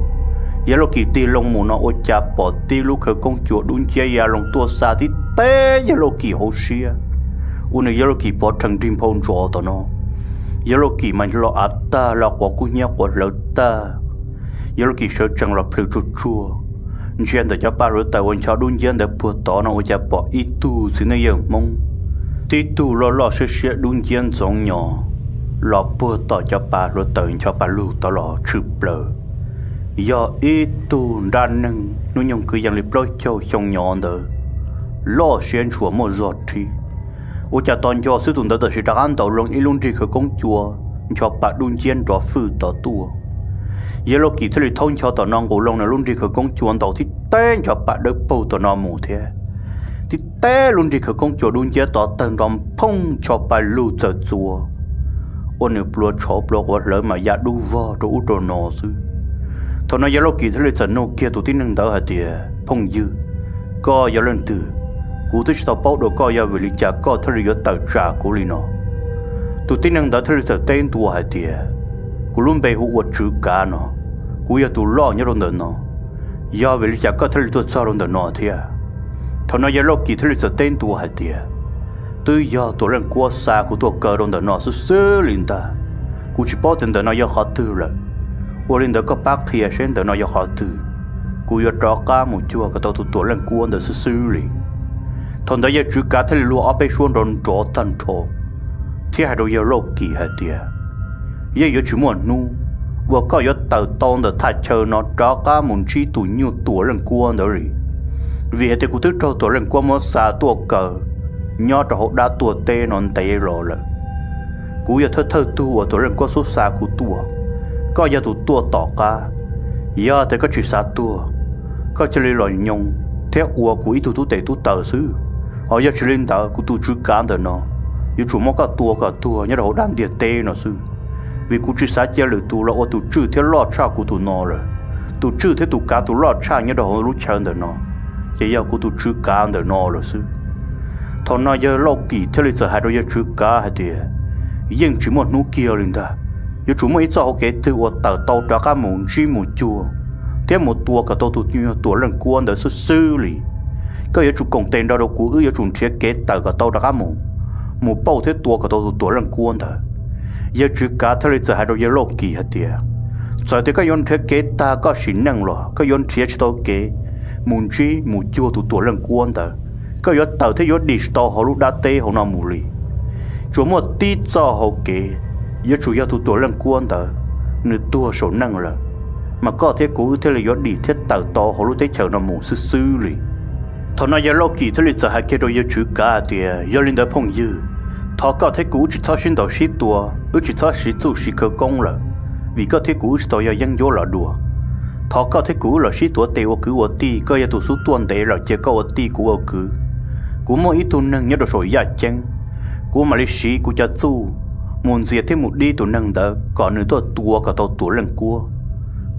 Yawg Lauj Kim tig loo mus no ua cas pom tib lub khawv koob cua dub nciab ya loo tuaj xa tib teb yawg Lauj Kim hauv siab, ua nws yawg Lauj Kim pov rhees nrig nphau ntsos tom no. Yawg Lauj Kim mas los av tag los quav kub hnyiab quav hlawv tag. Yawg Lauj Kim sawv tsees los plhws tsuag tsuag, ntsia ntawm cov pa hluav taws uas ncho dub nciab ntawd puag tod no ua cas pom ib tug txiv neej yawg Hmoob, tib tug loj loj siab siab dub nciab ntxoov nyos los puag tom cov pa hluav taws ncho pa lug tod los tshwm plaws. Yog ib tug nrab neeg hnub nyoog kwv yees li plaub caug xyoo nyov ntawd, loj siab ntshua muaj zog rhib. Ua cas tos nco xwb tus ntawd tam sim rov qab ntaus loo ib lub nrig khawv koob cua ncho pa dub nciab nrov fwj tod tuaj. Yawg Lauj Kim thiaj li thaub ncho tom no nqus loo nws lub nrig khawv koob cua ntaus tib teb ncho pa dawb paug tom no mus thiab. Tib teb lub nrig khawv koob cua dub nciab tod tawg nrov phooj ncho pa lug txawm txua, ua nws plua tshauv plua quav hlawv mas ya dub vog rau ub rau no xwb. Thaum no yawg Lauj Kim thiaj li txawm nug kiag tus tib neeg ntawd hais tias, phooj ywg, koj yog leej twg? Kuv twb tsis tau paub dua koj yog vim li cas koj thiaj li yuav tawm tsam kuv li no. Tus tib neeg ntawd thiaj li txawm teb ntua hais tias, kuv lub npe hu ua Tswv Kav no. Kuv yog tus loj nyob rau ntawm no, yog vim li cas koj thiaj li tuaj txog rau ntawm no thiab? Thaum no yawg Lauj Kim thiaj li txawm teb ntua hais tias, twb yog Tuam Leej Kuab xa kuv tuaj kaw rau ntawm no xwb xwb li ntag. Kuv tsis paub tias ntawm no yog qhov twg lawm. Ua li ntawd koj pab qhia seb ntawm no yog qhov twg, kuv yuav rov qab mus cuag kom tau tus Tuam Leej Kuab ntawd xwb xwb li. Thaum ntawd yawg Tswv Kav thiaj li luag ob peb suab nrov nrov tag nrho thiab hais rau yawg Lauj Kim hais tias, yeej yuav tsis muaj hnub uas koj yuav tawm tau ntawm thaj chaw no rov qab mus ntsib tus nyuag Tuam Leej Kuab ntawd li. Vim hais tias kuv twb raug Tuam Leej Kuab muab xa tuaj kaw nyob rau hauv dab tuag teb no ntev los lawm. Kuv yog thawj thawj tug uas Tuam Leej Kuab xub xa kuv tuaj, koj yog tus tuaj tom qab. Yog tias koj tsis xav tuag, koj cia li los nyoo thiab ua kuv ib tug tub tes tub taw xwb. Ho yog tsis li ntawd kuv tus Tswv Kav ntawm no yuav tsum muab koj tua kom tuag nyob rau hauv dab ntiaj teb no xwb, vim kuv tsis xav cia lwm tus los ua tus tswj thiab loj tshaj kuv tus no lawm. Tus tswj thiab tus kav tus loj tshaj nyob rau hauv lub chaw ntawm no ces yog kuv tus Tswv Kav ntawm no lawm xwb. Thaum no yawg Lauj Kim thiaj li txawm hais rau yawg Tswv Kav hais tias, yeej tsis muaj hnub kiag li ntag. Yuav tsum muaj ib txoj hauv kev twg uas tawm tau rov qab mus ntsib mus cuag thiab mus tua kom tau tus nyuag Tuam Leej Kuab ntawd xwb xwb li. Koj yuav tsum koom tes nrog rau kuv, wb yuav tsum nrhiav kev tawm kom tau rov qab mus, mus pauj thiab tua kom tau tus Tuam Leej Kuab ntawd. Yawg Tswv Kav thiaj li txawm hais rau yawg Lauj Kim hais tias, txawm tias koj yuav nrhiav kev tag koj sim neej los koj yuav nrhiav tsis tau kev mus ntsib mus cuag tus Tuam Leej Kuab ntawd. Koj yuav tawm thiab yuav dim tsis tau hauv lub dab teb hauv no mus li. Tsuas muaj tib txoj hauv kev, yuav tsum yog tus Tuam Leej Kuab ntawd nws tuag saum neej lawm, mas koj thiab kuv wb thiaj li yuav dim thiab tawm tau hauv lub teb chaws no mus xwb xwb li. Thaum no yawg Lauj Kim thiaj li txawm hais kiag rau yawg Tswv Kav tias, yog li ntawd phooj ywg, thov koj thiab kuv wb tsis txhob sib ntaus sib tua, wb tsis txhob siv txuj siv khawv koob lawm, vim koj thiab kuv wb tsis tau yog yeeb ncuab los dua. Thov koj thiab kuv wb los sib tuav tes ua kwv ua tij, koj yog tus xub tuaj ntev lawm ces koj ua tij kuv ua kwv. Kuv muaj ib tug neeg nyob rau saum yaj ceeb, kuv mam li siv kuv cov txuj mus ntxias thiab mus dib tus neeg ntawd kom nws tuaj tua kom tau Tuam Leej Kuab,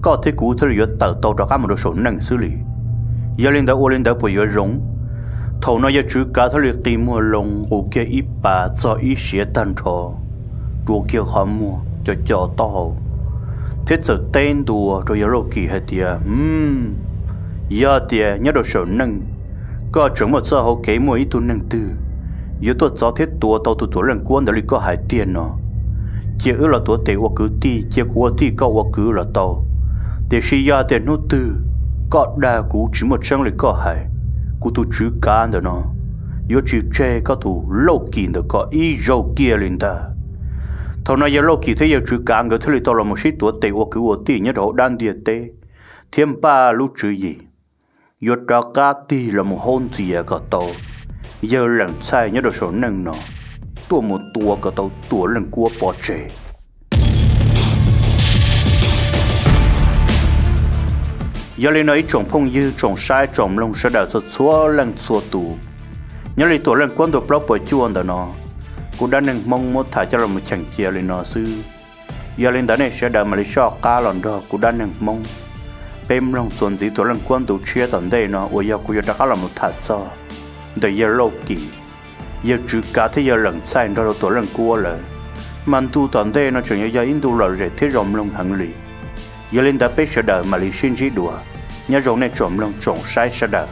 koj thiab kuv thiaj li yuav tawm tau rov qab mus rau saum neej xwb li. Yog li ntawd ua li ntawd puas yuav zoo? Thaum no yawg Tswv Kav thiaj li qi muag loo nqus kiag ib pas txog ib siav tag nrho, rua kiag qhov muag co co taub hau, thiab txawm teb ntua rau yawg Lauj Kim hais tias, yog tias nyob rau saum neej koj tseem muaj txoj hauv kev muaj ib tug neeg twg yuav tuaj txov thiab tua tau tus Tuam Leej Kuab ntawd li koj hais tiag no, cia wb los tuav tes ua kwv tij, cia kuv ua tij koj ua kwv los tau. Tiam sis yog tias hnub twg koj dag kuv tsis muaj tseeb li koj hais, kuv tus Tswv Kav ntawm no yuav tsis tseg koj tus Lauj Kim ntawm ko ib zaug kiag li ntag. Thaum no yawg Lauj Kim thiab yawg Tswv Kav nkawd thiaj li tau los mus sib tuav tes ua kwv ua tij nyob rau hauv dab ntiaj teb, thiab npaj lub tswv yim yuav rov qab tig los mus haub ntxias kom tau yawg Leem Txhaij nyob rau saum neej no tuaj mus tua kom tau Tuam Leej Kuab pov tseg. Yog li no ib tsoom phooj ywg tsoom saib tsoom mloog sawv daws txhua txhua leej txhua tus, nyob li Tuam Leej Kuab ntu plaub puas cuaj ntawm no, kuv dab neeg Hmoob muab tham coj los mus cheem cia li no xwb. Yog li ntawd nej sawv daws mam li soj qab los nrog kuv dab neeg Hmoob peb mloog txuas ntxiv Tuam Leej Kuab ntu tshiab tom ntej no uas yog kuv yuav rov qab los mus tham txog ntawm yawg Lauj Kim, yawg Tswv Kav thiab yawg Leem Txhaij nrog rau Tuam Leej Kuab lawm. Mas ntu tom ntej no tseem yuav yog ib ntu lom zem thiab zoo mloog heev li. Yog li ntawd peb sawv daws mam li sib ntsib dua. Nyob zoo nej tsoom mloog tsoom saib sawv daws.